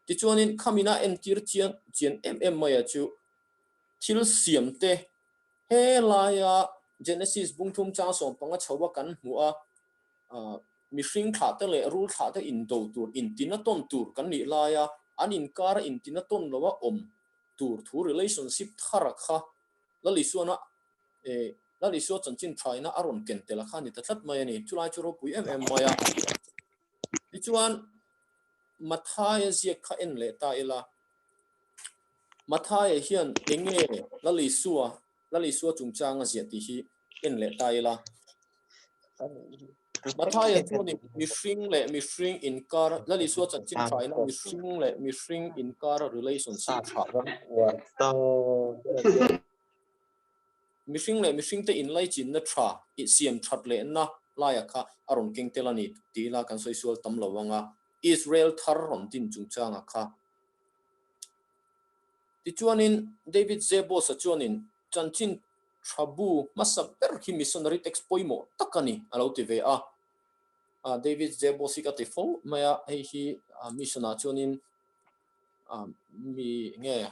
Tichuanin khamina entir chian chian em em maia chu thil siam te He laia Genesis bungthum chang 15 chho a kan hmuh a, mihring thlah te leh rul thlah te indo tur, intina tawn tur kan nih laia an inkara intina tawn lo a awm tur thu relationship thar a kha Lal Isuana Lal Isua chanchin thaina a rawn ken tel a kha a ni ta tlat mai a ni. Chulai chu ropui em em mai a. Tichuan Mathaia ziak kha en leh ta ila. Mathaia hian eng nge Lal Isua, Lal Isua chungchang a ziah tih hi en leh ta ila. Mathaia chuanin mihring leh mihring inkar, Lal Isua chanchin thaina mihring leh mihring inkara relationship tha. Mihring leh mihringte inlaichinna tha i siam that lehna laia kha a rawn keng tel a ni tih ila kan sawi sual tam lo ang a, Israel thar rawn din chungchanga kha. Tichuanin David Zebos-a chuanin chanchin tha bu hmasa ber khi missionary text pawimawh tak a ni a lo ti ve a. David Zebos hi ka ti fo mai a, hei hi mission-ah chuanin mi nge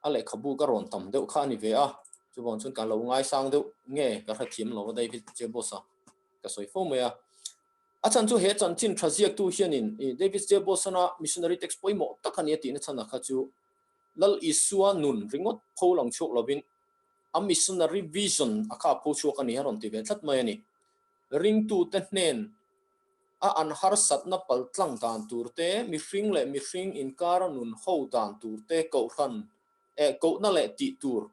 a lehkhabu ka rawn tam deuh kha a ni ve a, chuvang chuan ka lo ngaisang deuh nge ka hrethiam lo a David Jebos-a ka sawi fo mai a. A chhan chu he chanchin tha ziaktu hianin David Jebos-ana missionary text pawimawh tak a ni a tihna chhan a kha chu Lal Isua nun ringawt pho lang chhuak lovin a missionary vision a kha a pho chhuak a ni a rawn ti ve tlat mai a ni. Ringtute hnen a an harsatna paltlang dan tur te, mihring leh mihring inkara nun ho dan tur te, kohhran eh kohna leh tih tur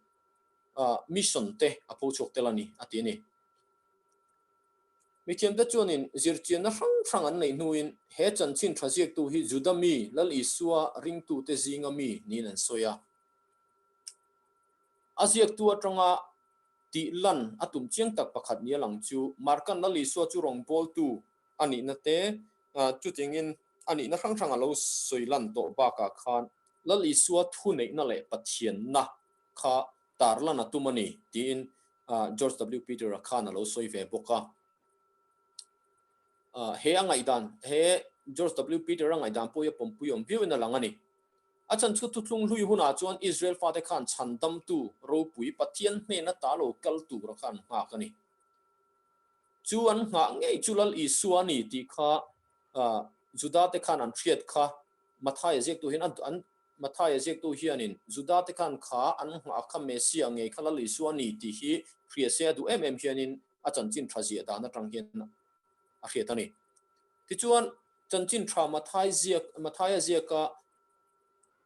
mission te a pho chhuak tel a ni, a ti a ni. Mithiamte chuanin zirchianna hrang hrang an neih hnuin he chanchin tha ziaktu hi Juda mi Lal Isua ringtute zinga mi niin an sawi a. A ziaktu atanga tih lan a tum chiang tak pakhat nia lang chu Markan Lal Isua chu rawngbawltu a nihna te, chutiangin a nihna hrang hrang a lo sawi lan tawh bakah khan Lal Isua thuneihna leh Pathianna kha tarlan a tum a ni tiin George W. Peter-a khan a lo sawi ve bawk a. He a ngaihdan, he George W. Peter-a ngaihdan pawh hi a pawmpui awm viauin a lang a ni. A chan chu thuthlung hlui hunah chuan Israel fate khan chhandamtu ropui Pathian hnena ta lo kal tura kha an nghak a ni. Chu an nghah ngei chu Lal Isua a ni tih kha Judate khan an hriat kha Mathaia ziaktu hian an Mathaia ziaktu hianin Judate khan kha an nghah kha Messiah ngei kha Lal Isua a ni tih hi hria se a duh em em hianin a chanchin tha ziah dan atang hian a hriat a ni. Tichuan, chanchin tha Mathai ziak Mathaia ziaka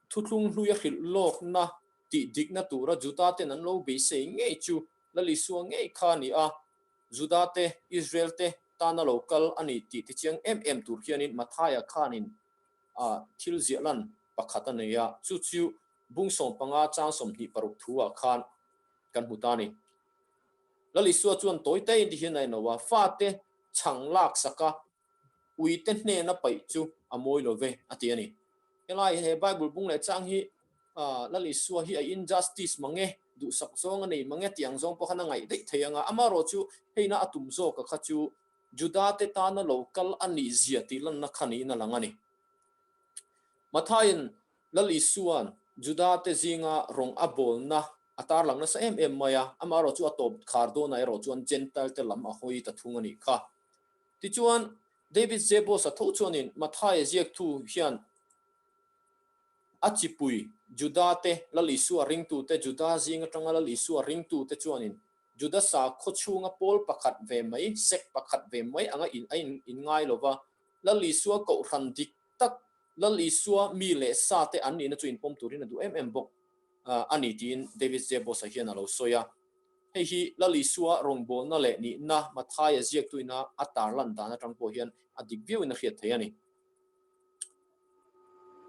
thuthlung hlui a hrilh lawkna tih dikna tura Juda ten an lo beisei ngei chu Lal Isua ngei kha a ni a, Juda te, Israel te tana lo kal a ni tih tichiang em em tur hianin Mathaia khanin a thil ziah lan pakhat a nei a, chu chu bung 15 chang 26 thu ah khan kan hmu ta a ni. Lal Isua chuan tawi taiin ti hian a en lo a, fate chhang lak sak a, uite hnena paih chu a mawi lo ve, a ti a ni. Helai he Bible bung leh chang hi Lal Isua hi a injustice mang e, duhsak zawng a nei mang e tih ang zawng pawh khan a ngaih daih thei ang a, amaherawh chu heina a tum zawk a kha chu Judate tana lo kal a nih zia tih lanna kha niin a lang a ni. Mathaiin Lal Isua'n Judate zinga rawng a bawlna a tarlang nasa em em mai a, amaherawh chu a tawp khar dawnah erawh chuan Gentile te lam a hawi ta thung a nih kha. Tichuan, David Jebus-a tho chuanin Mathaia ziakthu hian a chipui Juda-te, Lal Isua ringtute, Juda zing atanga Lal Isua ringtute chuanin Juda sakhaw chhunga pawl pakhat ve mai, sect pakhat ve mai anga a inngai lo va, Lal Isua kohhran dik tak, Lal Isua mi leh sa te an nihna chu inpawm turin a duh em em bawk a ni tiin David Jebos-a hian a lo sawi a. Hei hi Lal Isua rawngbawlna leh nihna Mathaia ziaktuina a tarlan dan atang pawh hian a dik viauin a hriat theih a ni.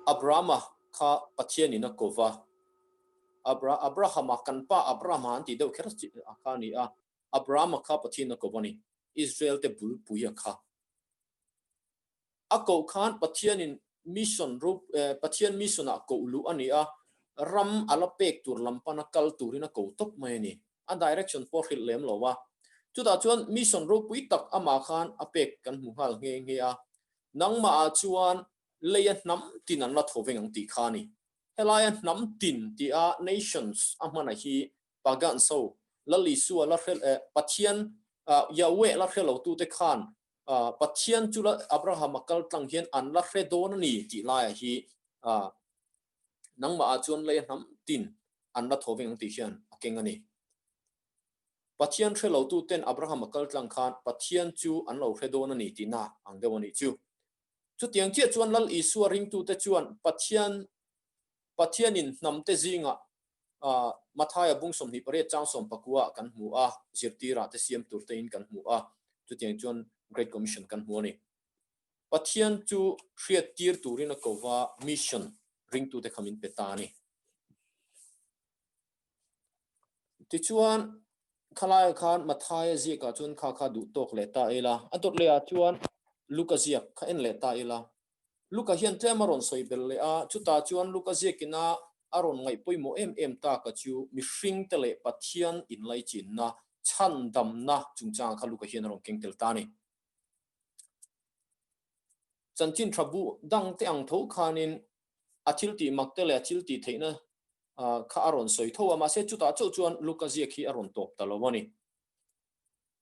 Abrahama kha Pathianin a ko va, Abrahama, kan pa Abrahama an tih deuh kher kha a ni a, Abrahama kha Pathianin a ko va ni, Israel-te bulpui a kha. A koh khan Pathianin mission ro Pathian mission ah koh luh a ni a, ram a la pek tur lam pana kal turin a ko tawp mai a ni. A direction pawh a hrilh lem lo a. Chutah chuan mission ropui tak amah khan a pek kan hmu nghal nghe nghe a. Nangmah ah chuan leia hnam tin an la tho veng ang tih kha a ni. Helaia hnam tin tia nations a hmana hi pagans ho, Lal Isua la hre Pathian Yahweh la hre lotute khan Pathian chu la Abraham a kal tlang hian an la hre dawn a ni tih laiah hi nangmah ah chuan lei a hnam tin an la tho veng ang tih hian a keng a ni. Pathian hre lo tu ten Abraham a kal tlang khan Pathian chu an lo hre dawn a ni tihna ang deuh a nih chu. Chutiang chiah chuan Lal Isua ringtute chuan Pathian Pathianin hnamte zingah Mathaia bung 28 chang 19 ah kan hmu a, zirtirah te siam tur tein kan hmu a. Chutiang chuan Great Commission kan hmu a ni. Pathian chu hriattir turin a ko va, mission ringtute kha min pe ta a ni. Tichuan, khalaiah khan Mathaia ziakah chuan kha kha duh tawk leh ta ila, a dawt lehah chuan Luka ziak kha en leh ta ila. Luka hian tlem a rawn sawi belh leh a, chutah chuan Luka ziakina a rawn ngaih pawimawh em em taka chu mihringte leh Pathian inlaichinna, chhandamna chungchangah kha Luka hian a rawn keng tel ta a ni. Chanchin tha bu dangte ang tho khanin a thil tih mak te leh a thil tih theihna kha a rawn sawi tho a, mahse chutah chauh chuan Luka ziak hi a rawn tawp ta lo a ni.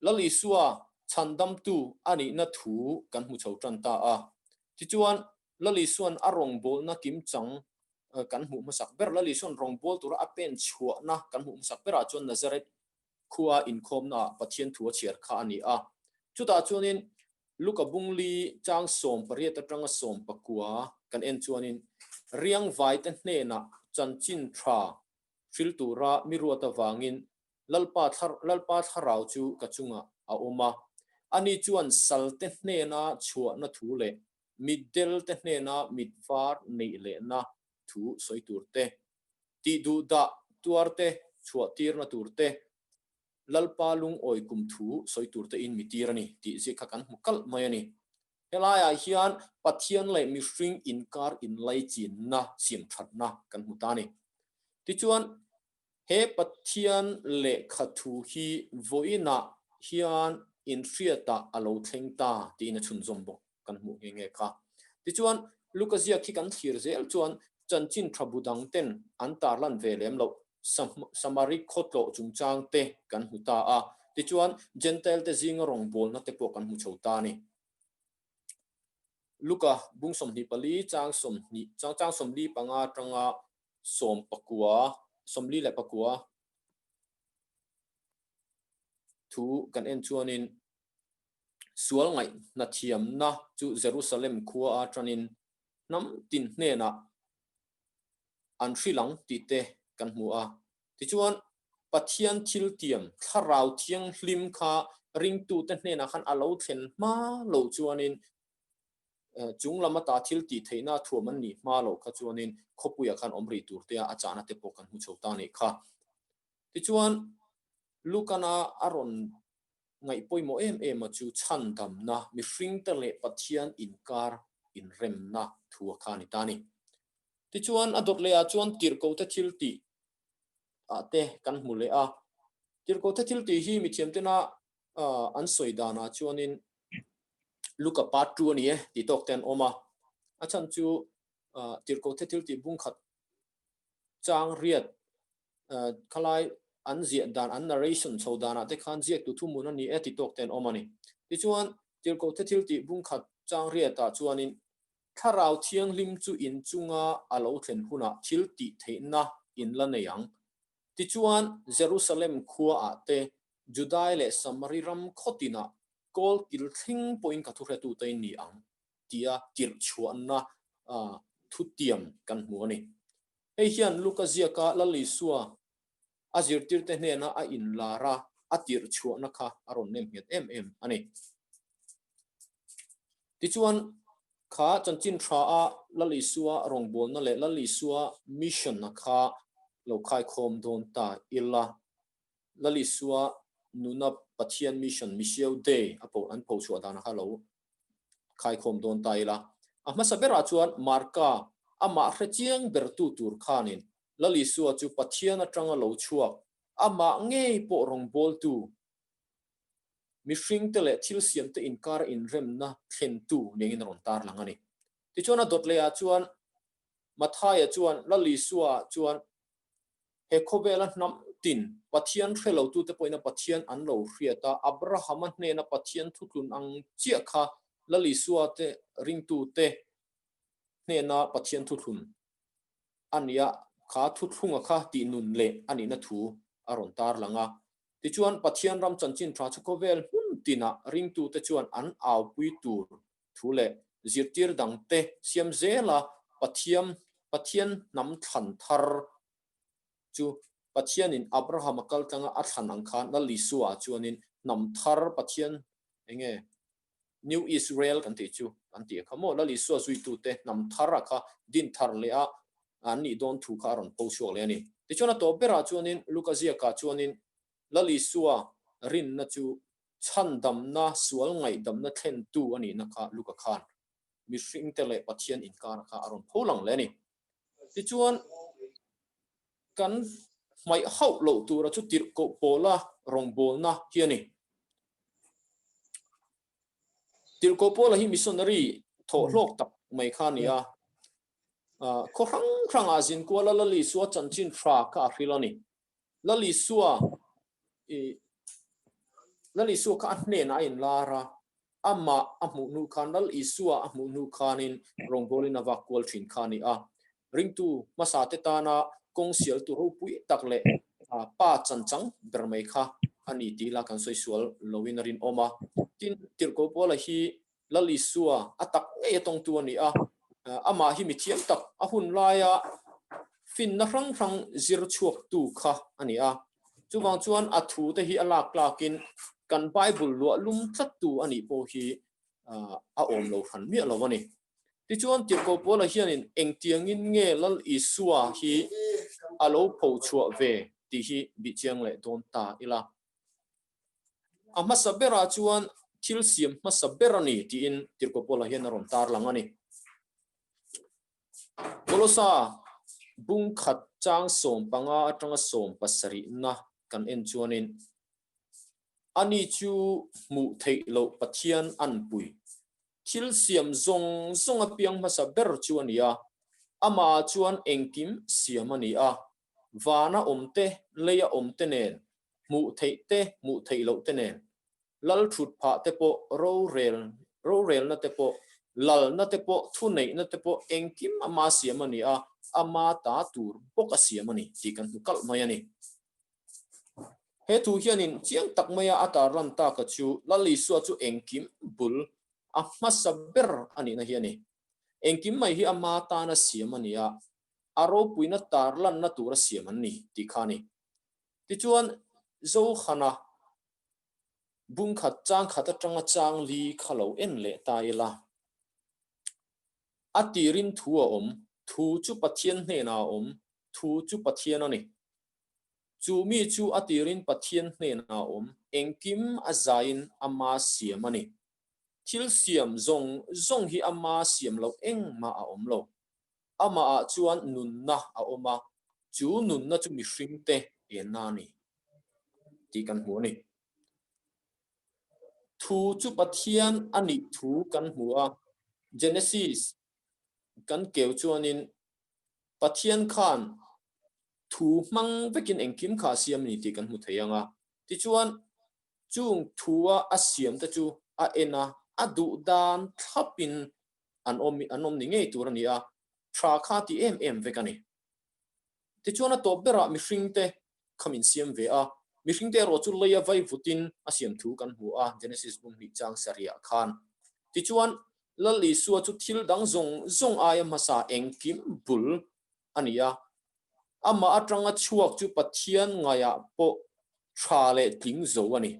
Lal Isua chhandamtu a nihna thu kan hmu chho tan ta a. Tichuan, Lal Isua'n a rawngbawlna kimchang kan hmuh hmasak ber, Lal Isua'n rawngbâwl tura a pen chhuahna kan hmuh hmasak berah chuan Nazareth khua inkhawmnaah Pathian thu a chhiar kha a ni a. Chutah chuanin Luka bungli chang 18 atanga 19 kan en chuanin riangvaite hnenah chanchin tha hril tura mi ruat avangin Lalpa Lalpa thlarau chu ka chungah a awm a. Ani chuan salte hnena chhuahna thu leh mitdelte hnena mitvar neih lehna thu sawi tur te, tihduhdah tuarte chhuahtirna tur te, Lalpa lungawi kum thu sawi tur te in mi tir a ni tih ziak kha kan hmu kalh mai a ni. Helaiah hian Pathian leh mihring inkar inlaichinna siam thatna kan hmu ta a ni. Tichuan, he Pathian lehkha thu hi vawiinah hian inhriatah a lo thleng ta tiin a chhunzawm bawk. kan hmuh nghe nghe kha. Tichuan, Luka ziak hi kan thlir zel chuan chanchin tha bu dang ten an tarlan ve lem loh Samari khawtlawh chungchang te kan hmu ta a. Tichuan, Jentail te zinga rawngbawlna te pawh kan hmu chho ta a ni. Luka bung 24 chang 20 chang chang 45 atanga 19 44 thu kan en chuanin Sual ngaihna thiamna chu Jerusalem khua a tanin hnam tin hnenah an hrilh ang tih te kan hmu a. Tichuan, Pathian thiltiam Thlarau Thianghlim kha ringtute hnenah khan a lo thlen hma loh chuanin chung lam ata thil tih theihna thuam an nih hma loh kha chuanin khawpuiah khan awm rih tur tea a chahna te pawh kan hmu chho ta a nih kha. Tichuan, Lukana a rawn Ngaih pawimawh em em a chu chhandamna, mihringte leh Pathian inkar inremna thu a kha a ni ta a ni. Tichuan, a dawt lehah chuan tirhkohte thil tih ah te kan hmu leh a. Tirhkohte thil tih hi mithiamtena an sawi danah chuanin Luka part 2 a ni e tih tawk te an awm a. A chhan chu tirhkohte thil tih bungkhat chang riat khalai an ziah dan, an narration chho danah te khan ziaktu thuhmun a ni e ti tawk te an awm a ni. Tichuan, Tirhkohte thil tih bungkhat chang riatah chuanin Thlarau Thianghlim chu in chunga a lo thlen hunah thil tih theihna in la nei ang. Tichuan, Jerusalem khuaah te, Judai leh Samari ram khaw tinah kawl kil thleng pawhin ka thuhretute in ni ang tia tirhchhuahna thutiam kan hmu a ni. Hei hian Luka ziaka Lal Isua a zirtirte hnena a inlar a, a tirh chhuahna kha a rawn nem nghet em em a ni. Tichuan, kha chanchin tha a Lal Isua rawngbawlna leh Lal Isua mission-a kha lo khaikhawm dawn ta ila, Lal Isua nuna Pathian mission, Missio Dei a an phochhuah dan kha lo khaikhawm dawn ta ila. A hmasa berah chuan Marka, amah hre chiang bertu tur khanin Lal Isua chu Pathian atanga lo chhuak, amah ngei pawh rawngbawltu, mihringte leh thil siamte inkara inremna thlentu nengin a rawn tarlang a ni. Tichuan a dawt lehah chuan Mathaia chuan Lal Isua chuan He khawvela hnam tin Pathian hre lotute pawhin a Pathian an lo hriat a, Abrahama hnena Pathian thutlun ang chiah kha Lal Isua te ringtute hnena Pathian thuthlun a nia, kha thuthlunga kha tihnun leh a nihna thu a rawn tarlang a. Tichuan, Pathian ram chanchin tha chu khawvel hmun tinah ringtute chuan an aupui tur thu leh zirtir dangte siam zela Pathiam Pathian hnam thlan thar chu Pathianin Abraham a kal tlanga a thlan ang khan Lal Isua chuanin hnam thar Pathian Enge New Israel kan tih chu an tih kha maw Lal Isua zuitute hnam thar a kha din thar leh a an nih dawn thu kha a rawn pho chhuak leh a ni. Tichuan a tawp berah chuanin Luka ziakah chuanin Lal Isua rinna chu chhandamna, sual ngaihdamna thlentu a nihna kha Luka khan mihringte leh Pathian inkara kha a rawn pho lang leh a ni. Tichuan kan hmaih hauh loh tura chu tirhkoh pawla rawngbawlna hi a ni. Tirhkoh pawla hi missionary thawh hlawk tak mai kha a ni a. Khaw hrang hrangah zin kuala Lal Isua chanchin tha kha a hril a ni. Lal Isua Lal Isua kha a hnenah a inlar a, amah a hmuh hnu khan Lal Isua a hmuh hnu khanin rawngbawlin a vak kual thin kha a ni a. Ringtu hmasa te tana kawng sialtu ropui tak leh pa chanchang ber mai kha a ni tih la kan sawi sual loin a rinawm a. Tin, Tirhkoh Paula hi Lal Isua a tak ngei a tawngtu a ni a, amah hi mithiam tak a hun laia finna hrang hrang zir chhuaktu kha a ni a. Chuvang chuan a thu te hi a lak tlakin kan Bible luah lum tlattu a nih pawh hi a awm lo hran miah lo a ni. Tichuan Tirhkoh Paula hianin engtiangin nge Lal Isua hi a lo pho chhuah ve tih hi bihchiang leh dawn ta ila. A hmasa berah chuan thil siam hmasa ber a ni tiin Tirhkoh Paula hian a rawn tarlang a ni. Kolosa bung khat chang 15 atanga 70na kan en chuanin ani chu hmuh theih loh Pathian anpui thil siam zawng zawng a piang hmasa ber chu a ni a, amah chuan engkim siam a ni a, vana awm te, leia awm te nen, hmuh theih te, hmuh theih loh te nen, lal thut phah te pawh, rorel, rorelna te pawh, lalna te pawh, thuneihna te pawh engkim ama siam a ni a, ama ta tur bawk a siam a ni tih kan hmu kalh mai a ni. He thu hianin chiang tak maia a tarlan taka chu Lal Isua chu engkim bul a hmasa ber a nihna hi a ni. Engkim mai hi ama tana siam a ni a, a ropuina tarlanna tura siam an ni tih kha a ni. Tichuan, Zohana bungkhat chang khat atanga chang li kha lo en leh ta ila. A tirin thu a awm, thu chu Pathian hnenah a awm, thu chu Pathian a ni. Chu mi chu a tirin Pathian hnenah a awm, engkim a zaiin ama siam a ni. Thil siam zawng zawng hi ama siam loh engmah a awm lo. Amahah chuan nunna a awm a, chu nunna chu mihringte enna a ni tih kan hmu a ni. Thu chu Pathian a nih thu kan hmu a, Genesis kan keu chuanin Pathian khan thu hmang vekin engkim kha a siam a ni tih kan hmu thei ang a. Tichuan, chung thua a siamte chu a en a, a duh dan thlapin an awm an awm ni ngei tur a ni a, tha kha ti em em vek a ni. Tichuan a tawp berah mihringte kha min siam ve a, mihringte erawh chu leia vai vutin a siam thu kan hmu a, Genesis bung hnih chang sarihah khan. Tichuan Lal Isua chu thil dang zawng zawng aia hmasa engkim bul a ni a, amah atanga chhuak chu Pathian ngaiah pawh tha leh tling zo a ni.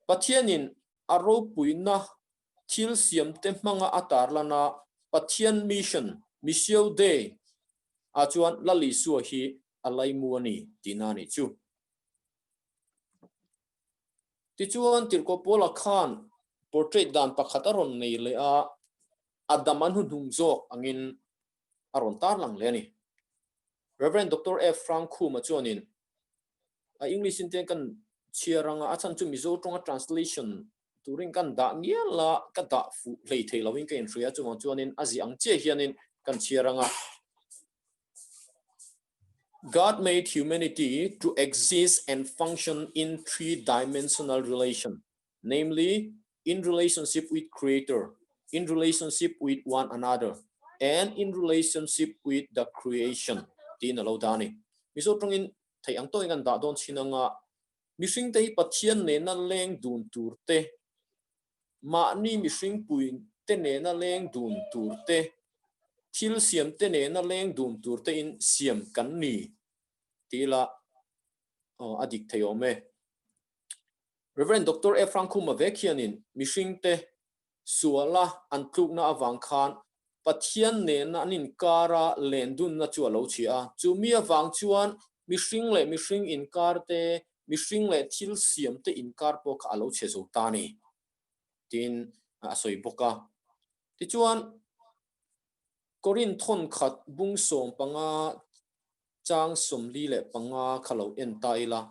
Pathianin a ropuina thil siamte hmanga a tarlan a, Pathian mission, Missio Dei, ah chuan Lal Isua hi a laimu a ni tihna a nih chu. Tichuan Tirhkoh Paula khan portrait dan pakhat a rawn nei leh a, a dam a hnuhnung zawk angin a rawn tarlang leh a ni. Rev. Doctor F. Hrangkhuma chuanin a English in te kan chhiar anga a chhan chu Mizo tawnga translation turin kan dah ngial a, ka dah fuh hlei thei lovin ka inhria chuvang chuanin a ziah ang chiah hianin kan chhiar anga. God made humanity to exist and function in three-dimensional relation, namely in relationship with Creator, in relationship with one another, and in relationship with the creation tiin a lo dah a ni. Mizo tawngin theih ang tawhin kan dah dawn chin anga mihringte hi Pathian nena leng dun tur te, mahni mihringpui te nena leng dun tur te, thil siam te nena leng dun tur te in siam kan ni tih ila a dik thei awm e. Rev. Doctor F. Hrangkhuma vek hianin mihringte suala an tlukna avang khan Pathian nena an inkara lendunna chu a lo chhia a. Chu mi avang chuan mihring leh mihring inkar te, mihring leh thil siam te inkar pawh kha a lo chhe zo ta a ni, tiin a sawi bawk a. Tichuan, Korinth thawnkhat bung 15 Chang 45 kha lo en ta ila,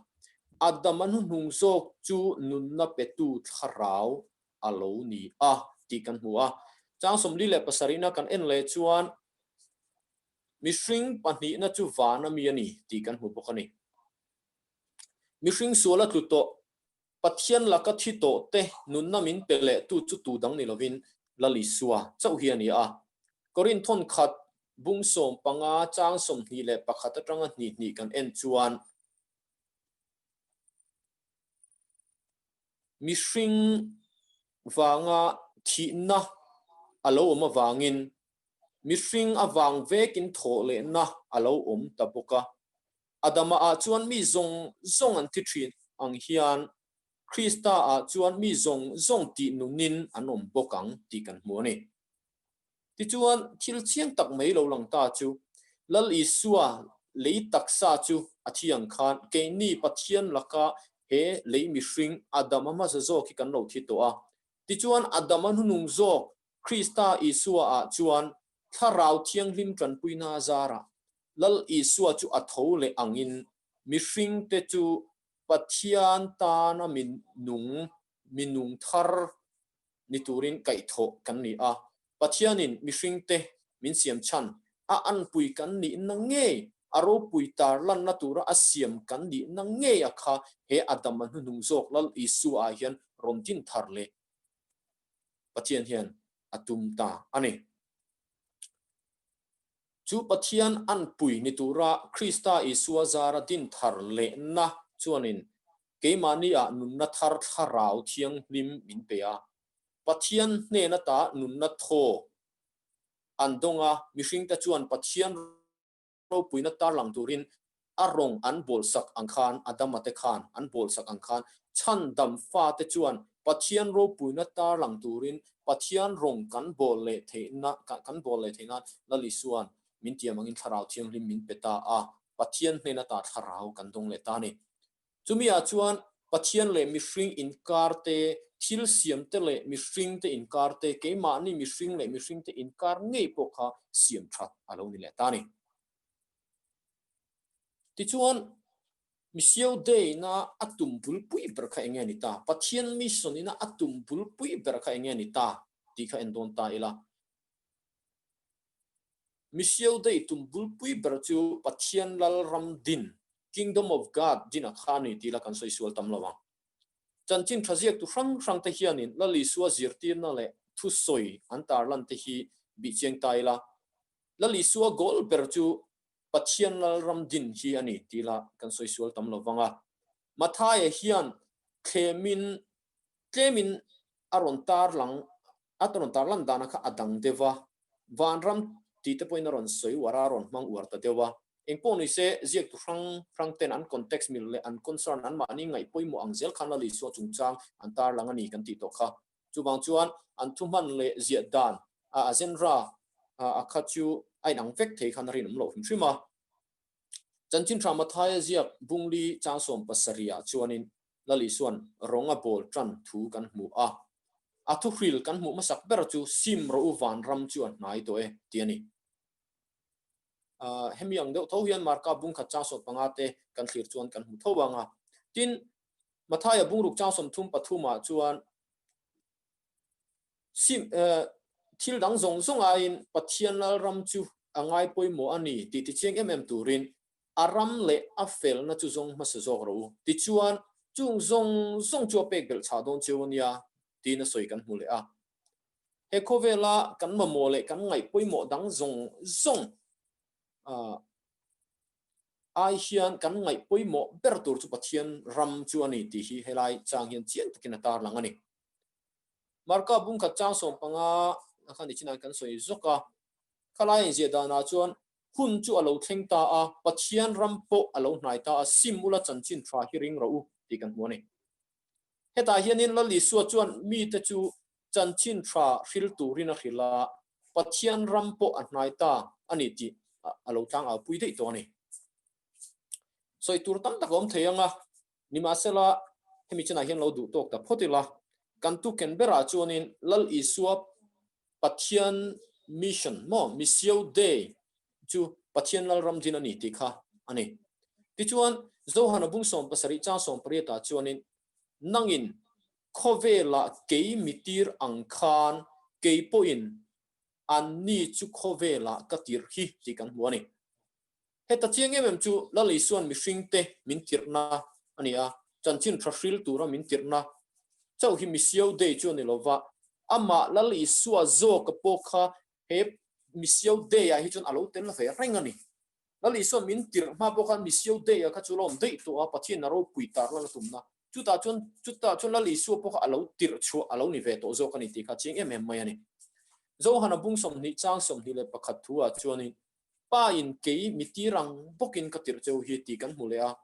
Adama hnuhnung zawk chu nunna petu thlarau a lo ni a tih kan hmu a. Chang 47-na kan en leh chuan mihring pahnihna chu vana mi a ni tih kan hmu bawk a ni. Mihring suala tlu tawh Pathian laka thi tawh te nunna min pe leh tu chu tu dang ni lovin Lal Isua chauh hi a ni a. Korinth thawn khat bung 15 chang 21 atanga hnih hnih kan en chuan mihring vanga thihna a lo awm avangin mihring avang vekin thawh lehna a lo awm ta bawk a. Adama ah chuan mi zawng zawng an thi thin ang hian Krista ah chuan mi zawng zawng tih nunin an awm bawk ang tih kan hmu a ni. Tichuan, thil chiang tak mai lo lang ta chu Lal Isua lei taksa chu a thi ang khan keini Pathian laka he lei mihring Adama hmasa zawk hi kan lo thi tawh a. Tichuan, Adama hnunung zawk Krista Isua ah chuan Thlarau Thianghlim tanpuina zarah Lal Isua chu a tho leh angin mihringte chu Pathian tana mi nung, mi nung thar ni turin kaihthawh kan ni a. Pathianin mihringte min siam chhan, a anpui kan nihna ngei, a ropui tar lanna tura a siam kan nihna ngei a kha he Adama hnuhnung zawk Lal Isua ah hian rawn din thar leh Pathian hian a tum ta a ni. Chu Pathian anpui ni tura Krista Isua zara din thar lehna chuanin keimahni ah nunna thar thlarau thianghlim min pe a. Pathian hnen ata nunna thaw an dawng a, mihringte chuan Pathian ropuina tarlang turin a rawng an bawlsak ang khan, Adama te khan an bawlsak ang khan, chhandam fate chuan Pathian ropuina tarlang turin Pathian rawng kan bawl leh theihna, kan bawl leh theih nan Lal Isua'n min tiam angin Thlarau Thianghlim min pe ta a, Pathian hnen ata Thlarau kan dawng leh ta a ni. Chumi ah chuan Pathian leh mihring inkar te, thil siam te leh mihring te inkar te, keimahni mihring leh mihring te inkar ngei pawh kha siam that a lo ni leh ta a ni. Tichuan, Missio Dei na a tum bulpui ber kha enge ni ta? Pathian mission ina a tum bulpui ber kha enge ni ta? tih kha en dawn ta ila. Missio Dei tum bulpui ber chu Pathian Lalram din, Kingdom of God, din a kha a ni tih ila kan sawi sual tam lo ang. Chanchin tha ziaktu hrang hrang te hianin Lal Isua zirtirna leh thusawi an tarlan te hi bihchiang ta ila. Lal Isua goal ber chu Pathian Lalram din hi a ni tih lah kan sawi sual tam lo vang a. Mathaia hian thlemin tlemin a rawn tarlang a rawn tarlan dana kha a dang deuh a, vanram tih te pawhin a rawn sawi uar a, a rawn hmang uar ta deuh a. Engpawh ni se, ziaktu hrang hrang ten an context mil leh an concern anmahni ngaih pawimawh ang zel khan Lal Isua chungchang an tarlang a ni kan tih tawh kha. Chuvang chuan an thuhman leh ziah dan a genre a kha chu a inang vek thei khan a rinawm loh hrim hrim a. Chanchin Tha Mathaia ziak Bungli chang 70 ah chuanin Lal Isua'n rawng a bawl tan thu kan hmu a. A thuhril kan hmuh hmasak ber chu sim rawh u vanram chu a hnai tawh e tih a ni. Hemi ang deuh tho hian Marka bung khat chang 15 te kan thlir chuan kan hmu tho ang a. Tin, Mathaia bungruk chang 33 ah chuan sim thil dang zawng zawng aiin Pathian Lalram chu a ngai pawimawh a ni tih tichiang em em turin a ram leh a felna chu zawng hmasa zawk rawh u. Tichuan, chung zawng zawng chu a pek belh chhah dawn cheu a nia tiin a sawi kan hmu leh a. He khawvela kan mamawh leh kan ngaih pawimawh dang zawng zawng ai hian kan ngaih pawimawh ber tur chu Pathian ram chu a ni tih hi helai chang hian chiang takin a tarlang a ni. Marka bungkhat chang 15 a kha ni chinah kan sawi zawk a, khalai inziah danah chuan hun chu a lo thleng ta a, Pathian ram pawh a lo hnai ta a, sim ula chanchin tha hi ring rawh u tih kan hmu a ni. Hetah hianin Lal Isua chuan mite chu chanchin tha hril turin a hrilh a, Pathian ram pawh a hnai ta a ni tih a lo tlangau pui daih tawh a ni. Sawi tur tam tak a awm thei ang a, nimahsela hemi chinah hian lo duh tawk ta phawt ila, kan tuken berah chuanin Lal Isua Pathian mission maw Missio Dei chu Pathian Lalram din a ni tih kha a ni. Tichuan, Johana bung 70 chang 18 ah chuanin nangin khawvelah kei mitir ang khan kei pawhin anni chu khawvelah ka tirh hi tih kan hmu a ni. Heta chiang em em chu Lal Isua'n mihringte min tirhna a ni a, chanchin tha hril tura min tirhna chauh hi Missio Dei chu a ni lova, amah Lal Isua zawka pawh kha he Missio Dei-ah hi chuan a lo tel ve reng a ni. Lal Isua'n min tirh hma pawh khan Missio Dei-ah kha chu lo awm daih tawh a, Pathian a ropui tar lan a tumna. Chutah chuan chutah chuan Lal Isua pawh kha a lo tirh chhuah a lo ni ve tawh zawk a ni tih kha chiang em em mai a ni. Johana bung 20 chang 21 thu-ah chuanin Pa in kei mi tir ang bawkin ka tirh cheu hi tih kan hmu leh a.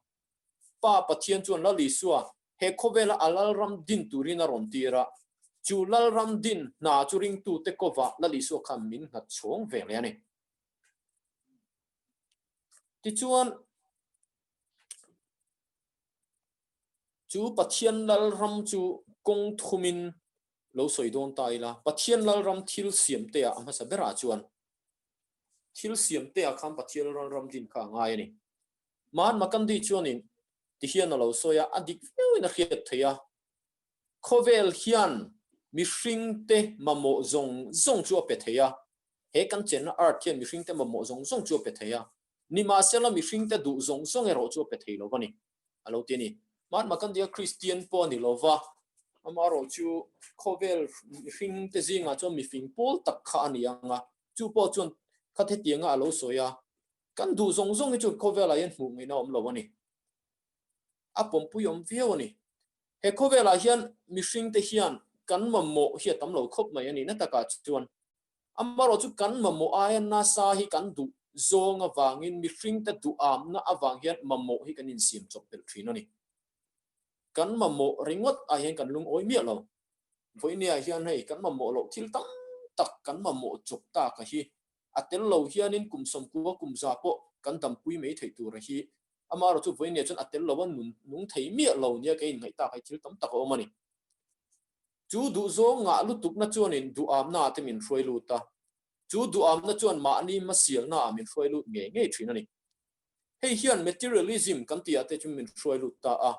Pa Pathian chuan Lal Isua he khawvela a Lalram din turin a rawn tir a, chu Lalram din hna chu ringtute kovah Lal Isua khan min nghat chhawng ve leh a ni. Tichuan, chu Pathian Lalram chu kawng thumin lo sawi dawn ta ila, Pathian Lalram thil siamte-ah a hmasa berah chuan Thil siam te ah khan Pathian ral ram din kha a ngai a ni. Mahatma Gandhi chuanin ti hian a lo sawi a, a dik viauin a hriat theih a, Khawvel hian mihring te mamawh zawng zawng chu a pe thei a, he kan chenna earth hian mihring te mamawh zawng zawng chu a pe thei a, nimahsela mihring te duh zawng zawng erawh chu a pe thei lo a ni, a lo ti a ni. Mahatma Gandhi a Kristian pawh a ni lo va, amaherawh chu khawvel mihring te zingah chuan mifing pawl tak kha a ni ang a, Chu pawh chuan kha hetianga a lo sawi a, kan duh zawng zawng hi chu khawvelah hian hmuh ngaihna a awm lo a ni. A pawmpui awm viau a ni. He khawvelah hian mihringte hian kan mamawh hi a tam lo khawp mai a ni na takah chuan. Amaherawh chu kan mamawh aia nasa hi kan duh zawng avangin mihringte duhamna avang hian mamawh hi kan insiam chawp belh thin a ni. Kan mamawh ringawt ah hian kan lungawi miah lo. Vawinia hian hei kan mamawh loh thil tam tak kan mamawh chawp tak a hi. A tel lo hianin kum sawmkua kum za pawh kan dampui mai theih tur a hi. Amaherawh chu vawinia chuan a tel lo a nun nung thei miah lo nia kei inngaih tak hi thil tam tak a awm a ni. Chu duhzawng ngah lutukna chuanin duhamna te min hruai lut a. Chu duhamna chuan mahni hmasialna ah min hruai lut ngei ngei thin a ni. Hei hian materialism kan tih ah te chu min hruai lut ta a.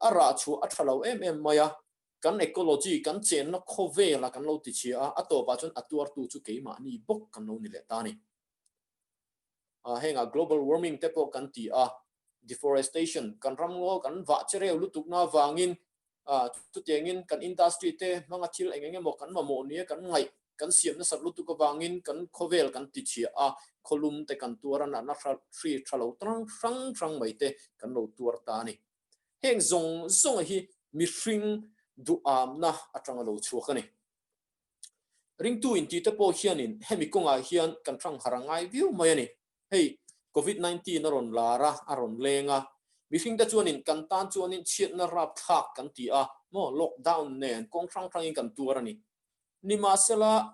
A rah chhuah a tha lo em em mai a. Kan ecology, kan chenna khawvela kan lo tichhia a, a tawpah chuan a tuartu chu keimahni bawk kan lo ni leh ta a ni. Hengah global warming te pawh kan ti a, deforestation, kan ramngaw kan vah chereu lutukna avangin chutiangin kan industry te hmanga thil eng eng emaw kan mamawh nia kan ngaih kan siam nasat lutuk avangin kan khawvel kan tichhia a, khawlum te kan tuar a, natna hri tha lo hrang hrang mai te kan lo tuar ta a ni. Heng zawng zawnga hi mihring duhamna atanga lo chhuak a ni. Ringtu intite pawh hianin hemi kawngah hian kan hrang har a ngai viau mai a ni. Hei Covid 19 a rawn lar a, a rawn leng a, mihringte chuanin kan tan chuanin chhiatna rapthlak kan ti a, maw lockdown nen kawng hrang hrangin kan tuar a ni. Nimahsela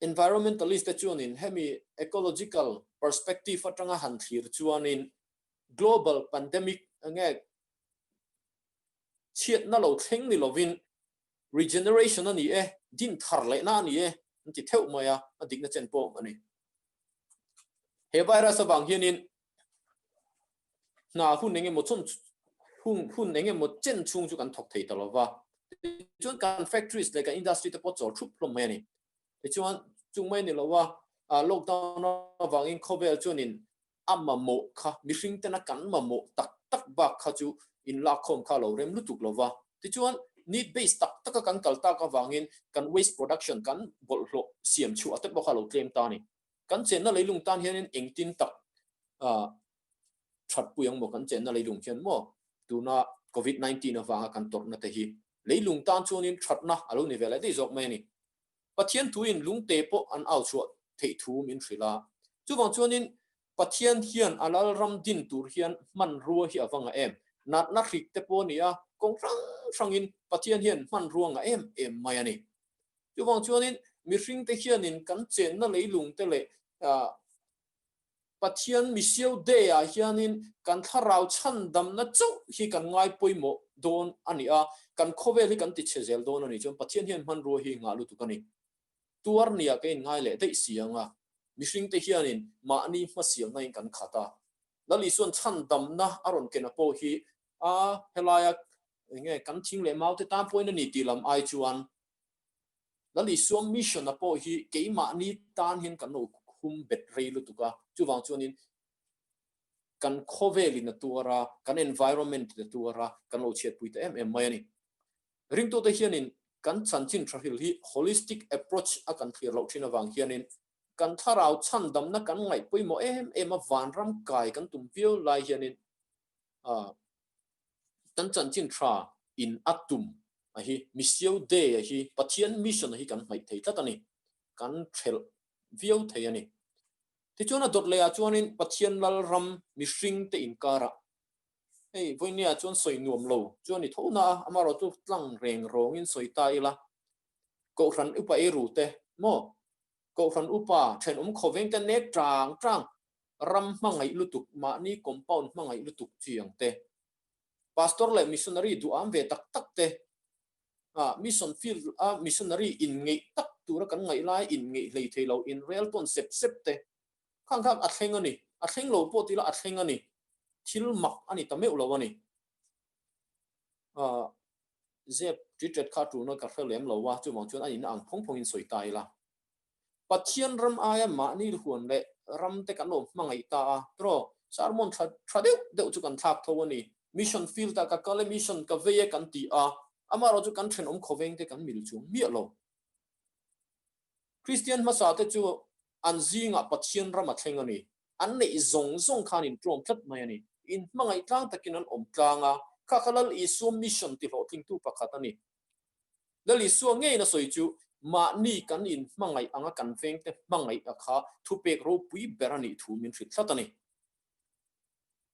Environmentalist te chuanin hemi ecological perspective atanga han thlir chuanin global pandemic enge chhiatna lo thleng ni lovin regeneration a ni e, din thar lehna a ni e an ti theuh mai a, a dikna chen pawh a ni. He virus avang hianin hna hun eng emaw chun hun hun eng emaw chen chhung chu kan thawk thei ta lova. Tichuan kan factories leh kan industry te pawh chawl thup hlawm mai a ni. Tichuan chung mai ni lova lockdown avangin khawvel chuanin a mamawh kha mihring tena kan mamawh tak tak bak kha chu inlakkhawm kha a lo rem lutuk lova. Tichuan need based tak taka kan kal tak avangin kan waste production kan bawlhhlawh siam chhuah te pawh kha a lo tlem ta a ni. Kan chenna leilung tan hianin engtin tak thatpui ang maw kan chenna leilung hian maw tuna Covid 19 avanga kan tawrhna te hi leilung tan chuanin thatna a lo ni ve leh daih zawk mai a ni. Pathian thuin lungte pawh an au chhuah theih thu min hrilh a. Chuvang chuanin Pathian hian a Lalram din tur hian hmanrua hi a va ngah em? Natna hrik te pawh a ni a, kawng hrang hrangin Pathian hian hmanrua ngah em em mai a ni. Chuvang chuanin mihringte hianin kan chenna leilung te leh Pathian Missio Day ah hianin kan thlarau chhandamna chauh hi kan ngai pawimawh dawn a ni a, kan khawvel hi kan ti chhe zel dawn a ni. Chuan Pathian hian hmanrua hi ngah lutuk a ni. Tuar nia ka inngai leh daih si ang a, mihringte hianin mahni hmasialna in kan khat a. Lal Isuan chhandamna a rawn ken a pawh hi a helaia enge kan thing leh mau te tan pawhin a ni tih lam ai chuan Lal Isua mission a pawh hi keimahni tan hian kan lo hum bet rei lutuk a, chuvang chuanin kan khawvelin a tuar a, kan environment in a tuar a, kan lo chhiatpui ta em em mai a ni. Ringtute hianin kan chanchin tha hril hi holistic approach a kan thlir loh thin avang hianin kan thlarau chhandamna kan ngaih pawimawh em em a, vanram kai kan tum viau lai hianin kan chanchin tha in a tum a hi Missio Dei a hi Pathian mission a hi kan hmaih thei tlat a ni, kan thelh viau thei a ni. Tichuan a dawt leh ah chuanin Pathian lal ram mihring te inkarah hei vawinia chuan sawi nuam lo chu a ni tho na a, amaherawh chu tlang reng rawngin sawi ta ila Kohhran upa eiru te maw Kohhran upa thenawm khawveng te nek tang tang ram hmangaih lutuk mahni compound hmangaih lutuk chi ang te Pastor leh missionary duham ve tak tak te, mission field a missionary inngeih tak tura kan ngaih lai inngeih hlei thei lo inrel tawn sep sep te khang khang a thleng a ni. A thleng lo pawh tila a thleng a ni. Thil mak a ni ta meuh lo a ni. Zep ṭitret kha ṭulna ka hre lem lo a, chuvang chuan a inna ang phawng phawngin sawi ta ila. Pathian ram aia mahni huan leh ram te kan lo hmangaih ta a, tiraw? Sermon tha tha deuh deuh chu kan thlak tho a ni. Mission field ah ka kal e, mission ka vei e kan ti a, amaherawh chu kan thenawm khawveng te kan mil chuang miah lo. Kristian hmasa te chu an zingah Pathian ram a thleng a ni. An neih zawng zawng khan in tlawm tlat mai a ni. In hmangaih tlang takin an awm tlang a, kha kha Lal Isua mission tihlawhtlingtu pakhat a ni. Lal Isua ngeiin a sawi chu, Mahni kan inhmangaih anga kan vengte hmangaih a kha thupek ropui ber a nih thu min hrilh tlat a ni.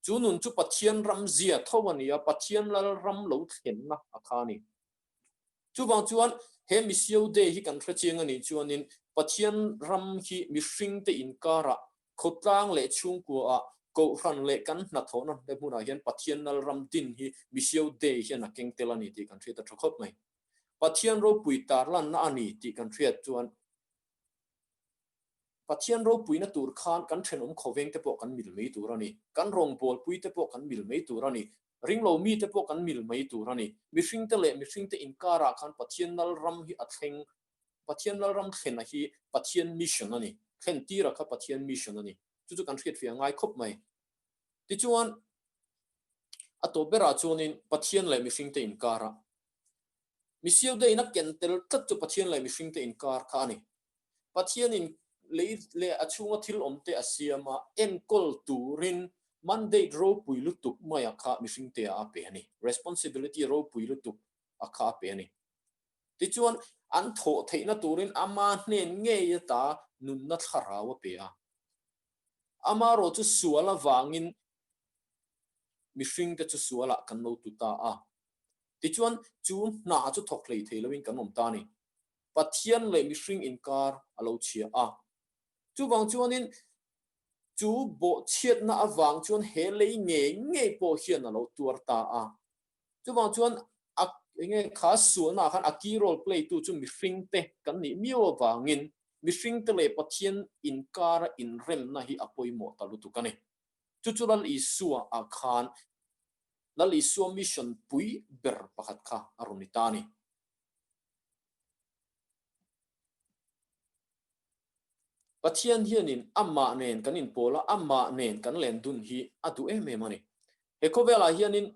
Chu nun chu Pathian ram zia tho a ni a, Pathian lal ram lo thlenna a kha a ni. Chuvang chuan he Missio Dei hi kan hre chiang a nih chuanin Pathian ram hi mihringte inkarah Khawtlang leh chhungkuaah Kohhran leh kan hnathawhna hle hmunah hian Pathian lal ram din hi Missio Dei hian a keng tel a ni tih kan hriat a tha khawp mai. Pathian ropui tarlanna a ni tih kan hriat chuan Pathian ropuina tur khan kan thenawm khawveng te pawh kan mil mai tur a ni. Kan rawngbawlpui te pawh kan mil mai tur a ni. Ringlo mi te pawh kan mil mai tur a ni. Mihring te leh mihring te inkarah khan Pathian lal ram hi a thleng Pathian Lalram thlena hi Pathian mission a ni. Thlen tira kha Pathian mission a ni. Chu chu kan hriatfiah ngai khawp mai. Tichuan, a tawp berah chuanin Pathian leh mihringte inkara misiau deuhin a ken tel tlat chu Pathian leh mihringte inkar kha a ni. Pathianin lei leh a chhunga thil awmte a siam a, enkawl turin mandate ropui lutuk maia kha mihringte ah a pe a ni. Responsibility ropui lutuk a kha a pe a ni. Tichuan, an thawh theihna turin ama hnen ngei ata nunna thlarau a pe a. Amarawh chu sual avangin mihringte chu sualah kan lo tu ta a. Tichuan, chu hna chu thawk hlei thei loin kan awm ta a ni. Pathian leh mihring inkar a lo chhia a. Chuvang chuanin, chu bawhchhiatna avang chuan he lei ngei ngei pawh hian a lo tuar ta a. Chuvang chuan a enge kha sualna ah khan a key role play tu chu mihring te kan nih miau avangin mihring te leh Pathian inkara inremna hi a pawimawh ta lutuk a ni. Chu chu Lal Isua ah khan Lal Isua mission pui ber pakhat kha a rawn ni ta a ni. Pathian hianin amah nen kan inpawl a, amah nen kan len dun hi a duh em em a ni. He khawvelah hianin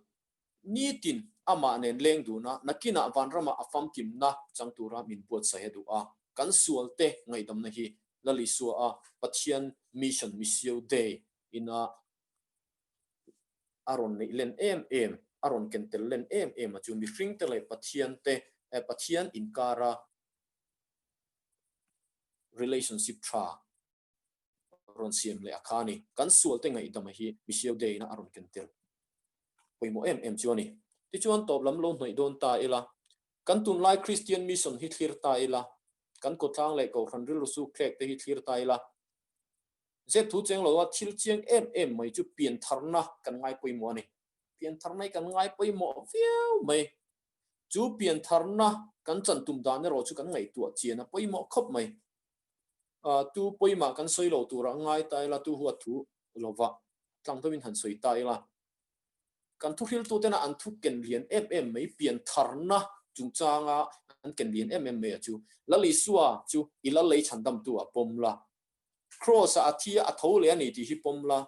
nitin amah nen leng dun a, nakinah vanramah a famkimna chang tura min buatsaih a duh a. Kan sualte ngaihdamna hi Lal Isua a Pathian mission Missio Dei ina a rawn neih len em em, a rawn ken tel len em em a chu mihringte leh Pathiante, Pathian inkara relationship tha rawn siam leh a kha a ni. Kan sualte ngaihdama hi Missio Dei-in a rawn ken tel. pawimawh em em chu a ni. Tichuan tawp lam lo hnawih dawn ta ila, kan tunlai Kristian Mission hi thlir ta ila, kan kawtlang leh kohhran rilru suk thlek te hi thlir ta ila, zep thu cheng loa thil chiang em em mai chu piantharna kan ngai pawimawh a ni. Piantharna hi kan ngai pawimawh viau mai. Chu piantharna kan chan tum dan erawh chu kan ngaihtuah chian a pawimawh khawp mai. Tu pawimah kan sawi lo tura ngai ta ila, tu huat thu lova tlang deuhin han sawi ta ila. Kan thuhriltutena an thu ken lian em em mai piantharna chungchanga an ken lian em em mai a chu Lal Isua chu i lal lei chhandamtu a pawm la. Kraws-ah a thi a, a tho leh a ni tih hi pawm la.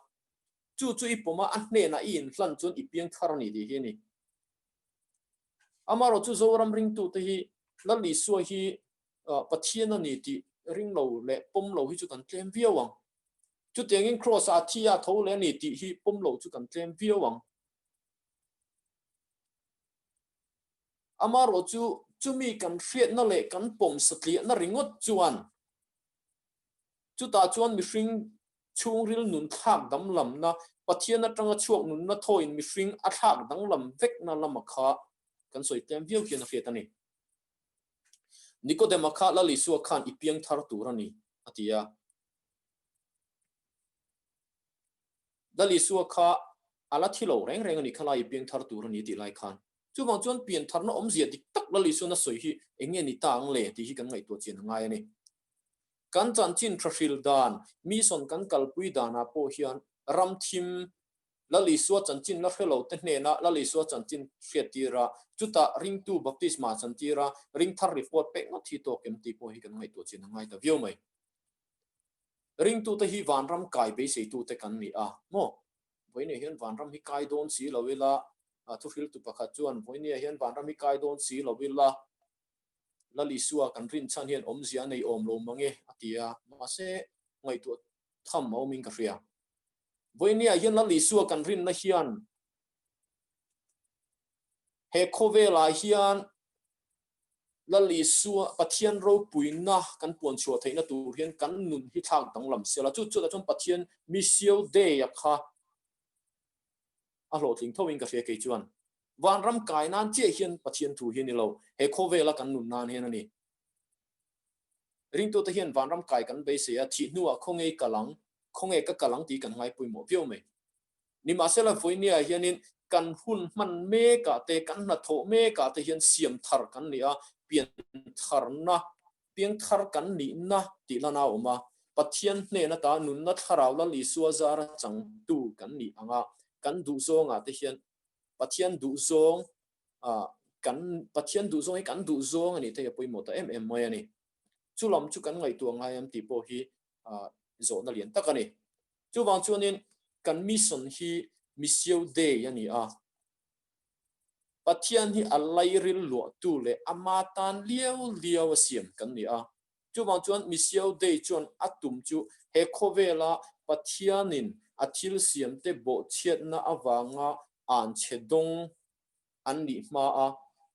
Chu chu i pawm a, a hnenah i inhlan chuan i piangthar a ni tih hi a ni. Amaherawh chu Zoram ringtute hi Lal Isua hi Pathian a ni tih ring lo leh pawm lo hi chu kan tlem viau ang. Chutiangin Kraws-ah a thi a, a tho leh a ni tih hi pawm lo chu kan tlem viau ang. Amaherawh chu chumi kan hriatna leh kan pawm satliahna ringawt chuan chutah chuan mihring chhungril nun thlak danglamna, Pathian atanga chhuak nunna thawin mihring a thlak danglam vekna lama kha kan sawi tlem viau hian a hriat a ni. Nikodema kha Lal Isua khan i piang thar tur a ni, a ti a. Lal Isua kha a la thi lo reng reng a ni, khalai i piang thar tur a ni tih lai khan. Chuvang chuan pian tharna awmzia dik tak Lal Isuan a sawi hi eng nge ni ta ang le tih hi kan ngaihtuah chian a ngai a ni. Kan chanchin tha hril dan, mission kan kalpui danah pawh hian ram thim Lal Isua chanchin la hre lo te hnena Lal Isua chanchin hriat tir a, chutah ringtu baptisma chan tir a, ring thar report pek ngawt hi tawk em tih pawh hi kan ngaihtuah chin a ngai ta viau mai. Ringtute hi vanram kai beiseitute kan ni a maw? Vawinia hian vanram hi kai dawn si lo ila, thuhriltu pakhat chuan Vawinia hian vanram hi kai dawn si lo ila, Lal Isua kan rinchhan hian awmzia a nei awm lo mang e a ti a, mahse ngaihtuah tham a awmin ka hria. Vawinia hian Lal Isua kan rinna hian he khawvelah hian Lal Isua Pathian ropuina kan puan chhuah theihna tur hian kan nun hi thlak danglam sela. Chu chutah chuan Pathian Missio Dei a kha a hlawhtling tho in ka hria kei chuan. Vanram kai nan chiah hian Pathian thu hi a ni lo, he khawvela kan nun nan hian a ni. Ringtute hian vanram kai kan beisei a, thih hnuah khawnge i kal ang, khawnge ka kal ang tih kan ngaipawimawh viau mai. Nimahsela vawinia hianin kan hun hman mekah te, kan hnathawh mekah te hian siam thar kan ni a, pian tharna, piangthar kan nihna tih lan a awm a. Pathian hnen ata nunna thlarau Lal Isua zara changtu kan nih ang a, kan duhzawngah te hian Pathian duhzawng kan Pathian duhzawng hi kan duhzawng a nih theih a pawimawh ta em em mai a ni. Chu lam chu kan ngaihtuah ngai em tih pawh hi zawhna lian tak a ni. Chuvang chuanin kan mission hi Missio Dei a ni a. Pathian hi a lairil luahtu leh ama tan liau liau a siam kan ni a. Chuvang chuan Missio Dei chuan a tum chu he khawvela Pathianin a thil siamte bawhchhiatna avanga anchhe dawng an nih hma a,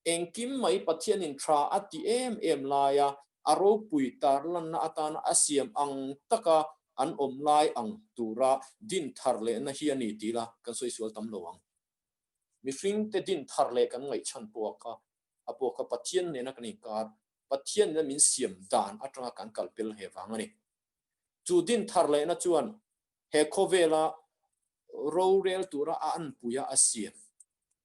engkim mai Pathianin tha a ti em em laia a ropui tarlanna atana a siam ang taka an awm lai ang tura din thar lehna hi a ni tih la kan sawi sual tam lo ang. Mihringte din thar leh kan ngaihchhan pawh kha a pawh kha Pathian nena kan inkar, Pathian nena min siam dan atanga kan kal pel he vang a ni. Chu din thar lehna chuan he khawvela rorel tura a anpuia a siam,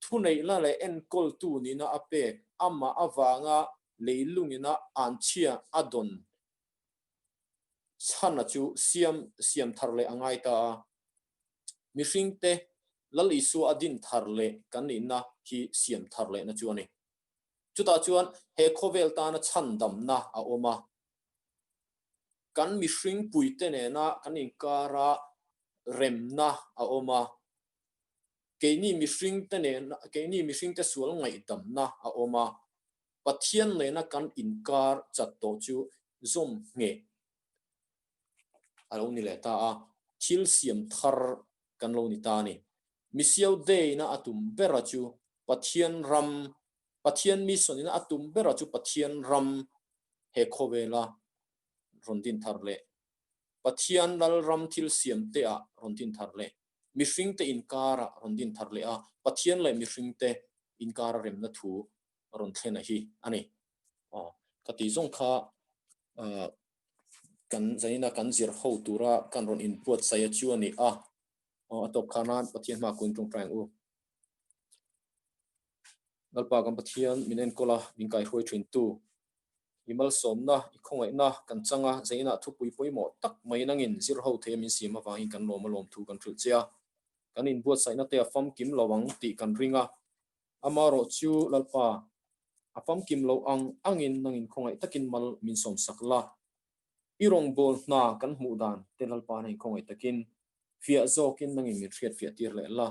thuneihna leh enkawltu nihna a pek, amah avanga leilungina anchhia a dawn chhana chu siam siam thar leh a ngai ta a. Mihringte Lal Isua a din thar leh kan nihna hi siam thar lehna chu a ni. Chutah chuan he khawvel tana chhandamna a awm a. Kan mihring puite nena kan inkara remna a awm a, keini mihringte nena, keini mihringte sual ngaihdamna a awm a, Pathian nena kan inkar chat tawh chu zawm ngheh a lo ni leh ta a, thil siam thar kan lo ni ta a ni. Missio Dei-na a tum bera chu Pathian ram, Pathian mission-ina a tum bera chu Pathian ram he khawvela rawn din thar leh Pathian Lalram thil siam te ah rawn din thar leh. mihringte inkara rawn din thar leh a, Pathian leh mihringte inkara remna thu rawn thlen a hi a ni. Ka tih zawng kha kan zaina kan zir ho tura kan rawn inbuatsaih a chu a ni a, a tawp khan a Pathian hma kun tawngtai ang u. Lalpa kan Pathian min enkawl a, min kaihruai thin tu. I malsawmna, i khawngaihna kan chang a, zainah thupui pawimawh tak mai nangin zir ho thei a min siam avangin kan lawm a lawm thu kan hrilh che a. Kan inbuatsaihna te a famkim lo ang tih kan ring a. Amarawh chu Lalpa, a famkim lo ang angin nangin khawngaih takin mal min sawmsak la. I rawngbâwl hna kan hmuh dan te Lalpa nangin khawngaih takin fiah zawkin nangin min hriatfiah tir leh la.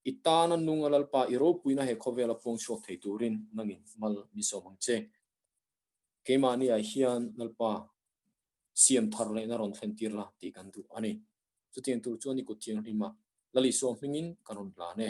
I tana nunga Lalpa i ropuina he khawvela puang chhuak thei turin nangin mal min sawm ang che. Keimahniah hian Lalpa siam thar lehna rawn thlen tir la tih kan duh a ni. Chutiang tur chuan i kut thianghlimah Lal Isua hmingin kan rawn hlan e.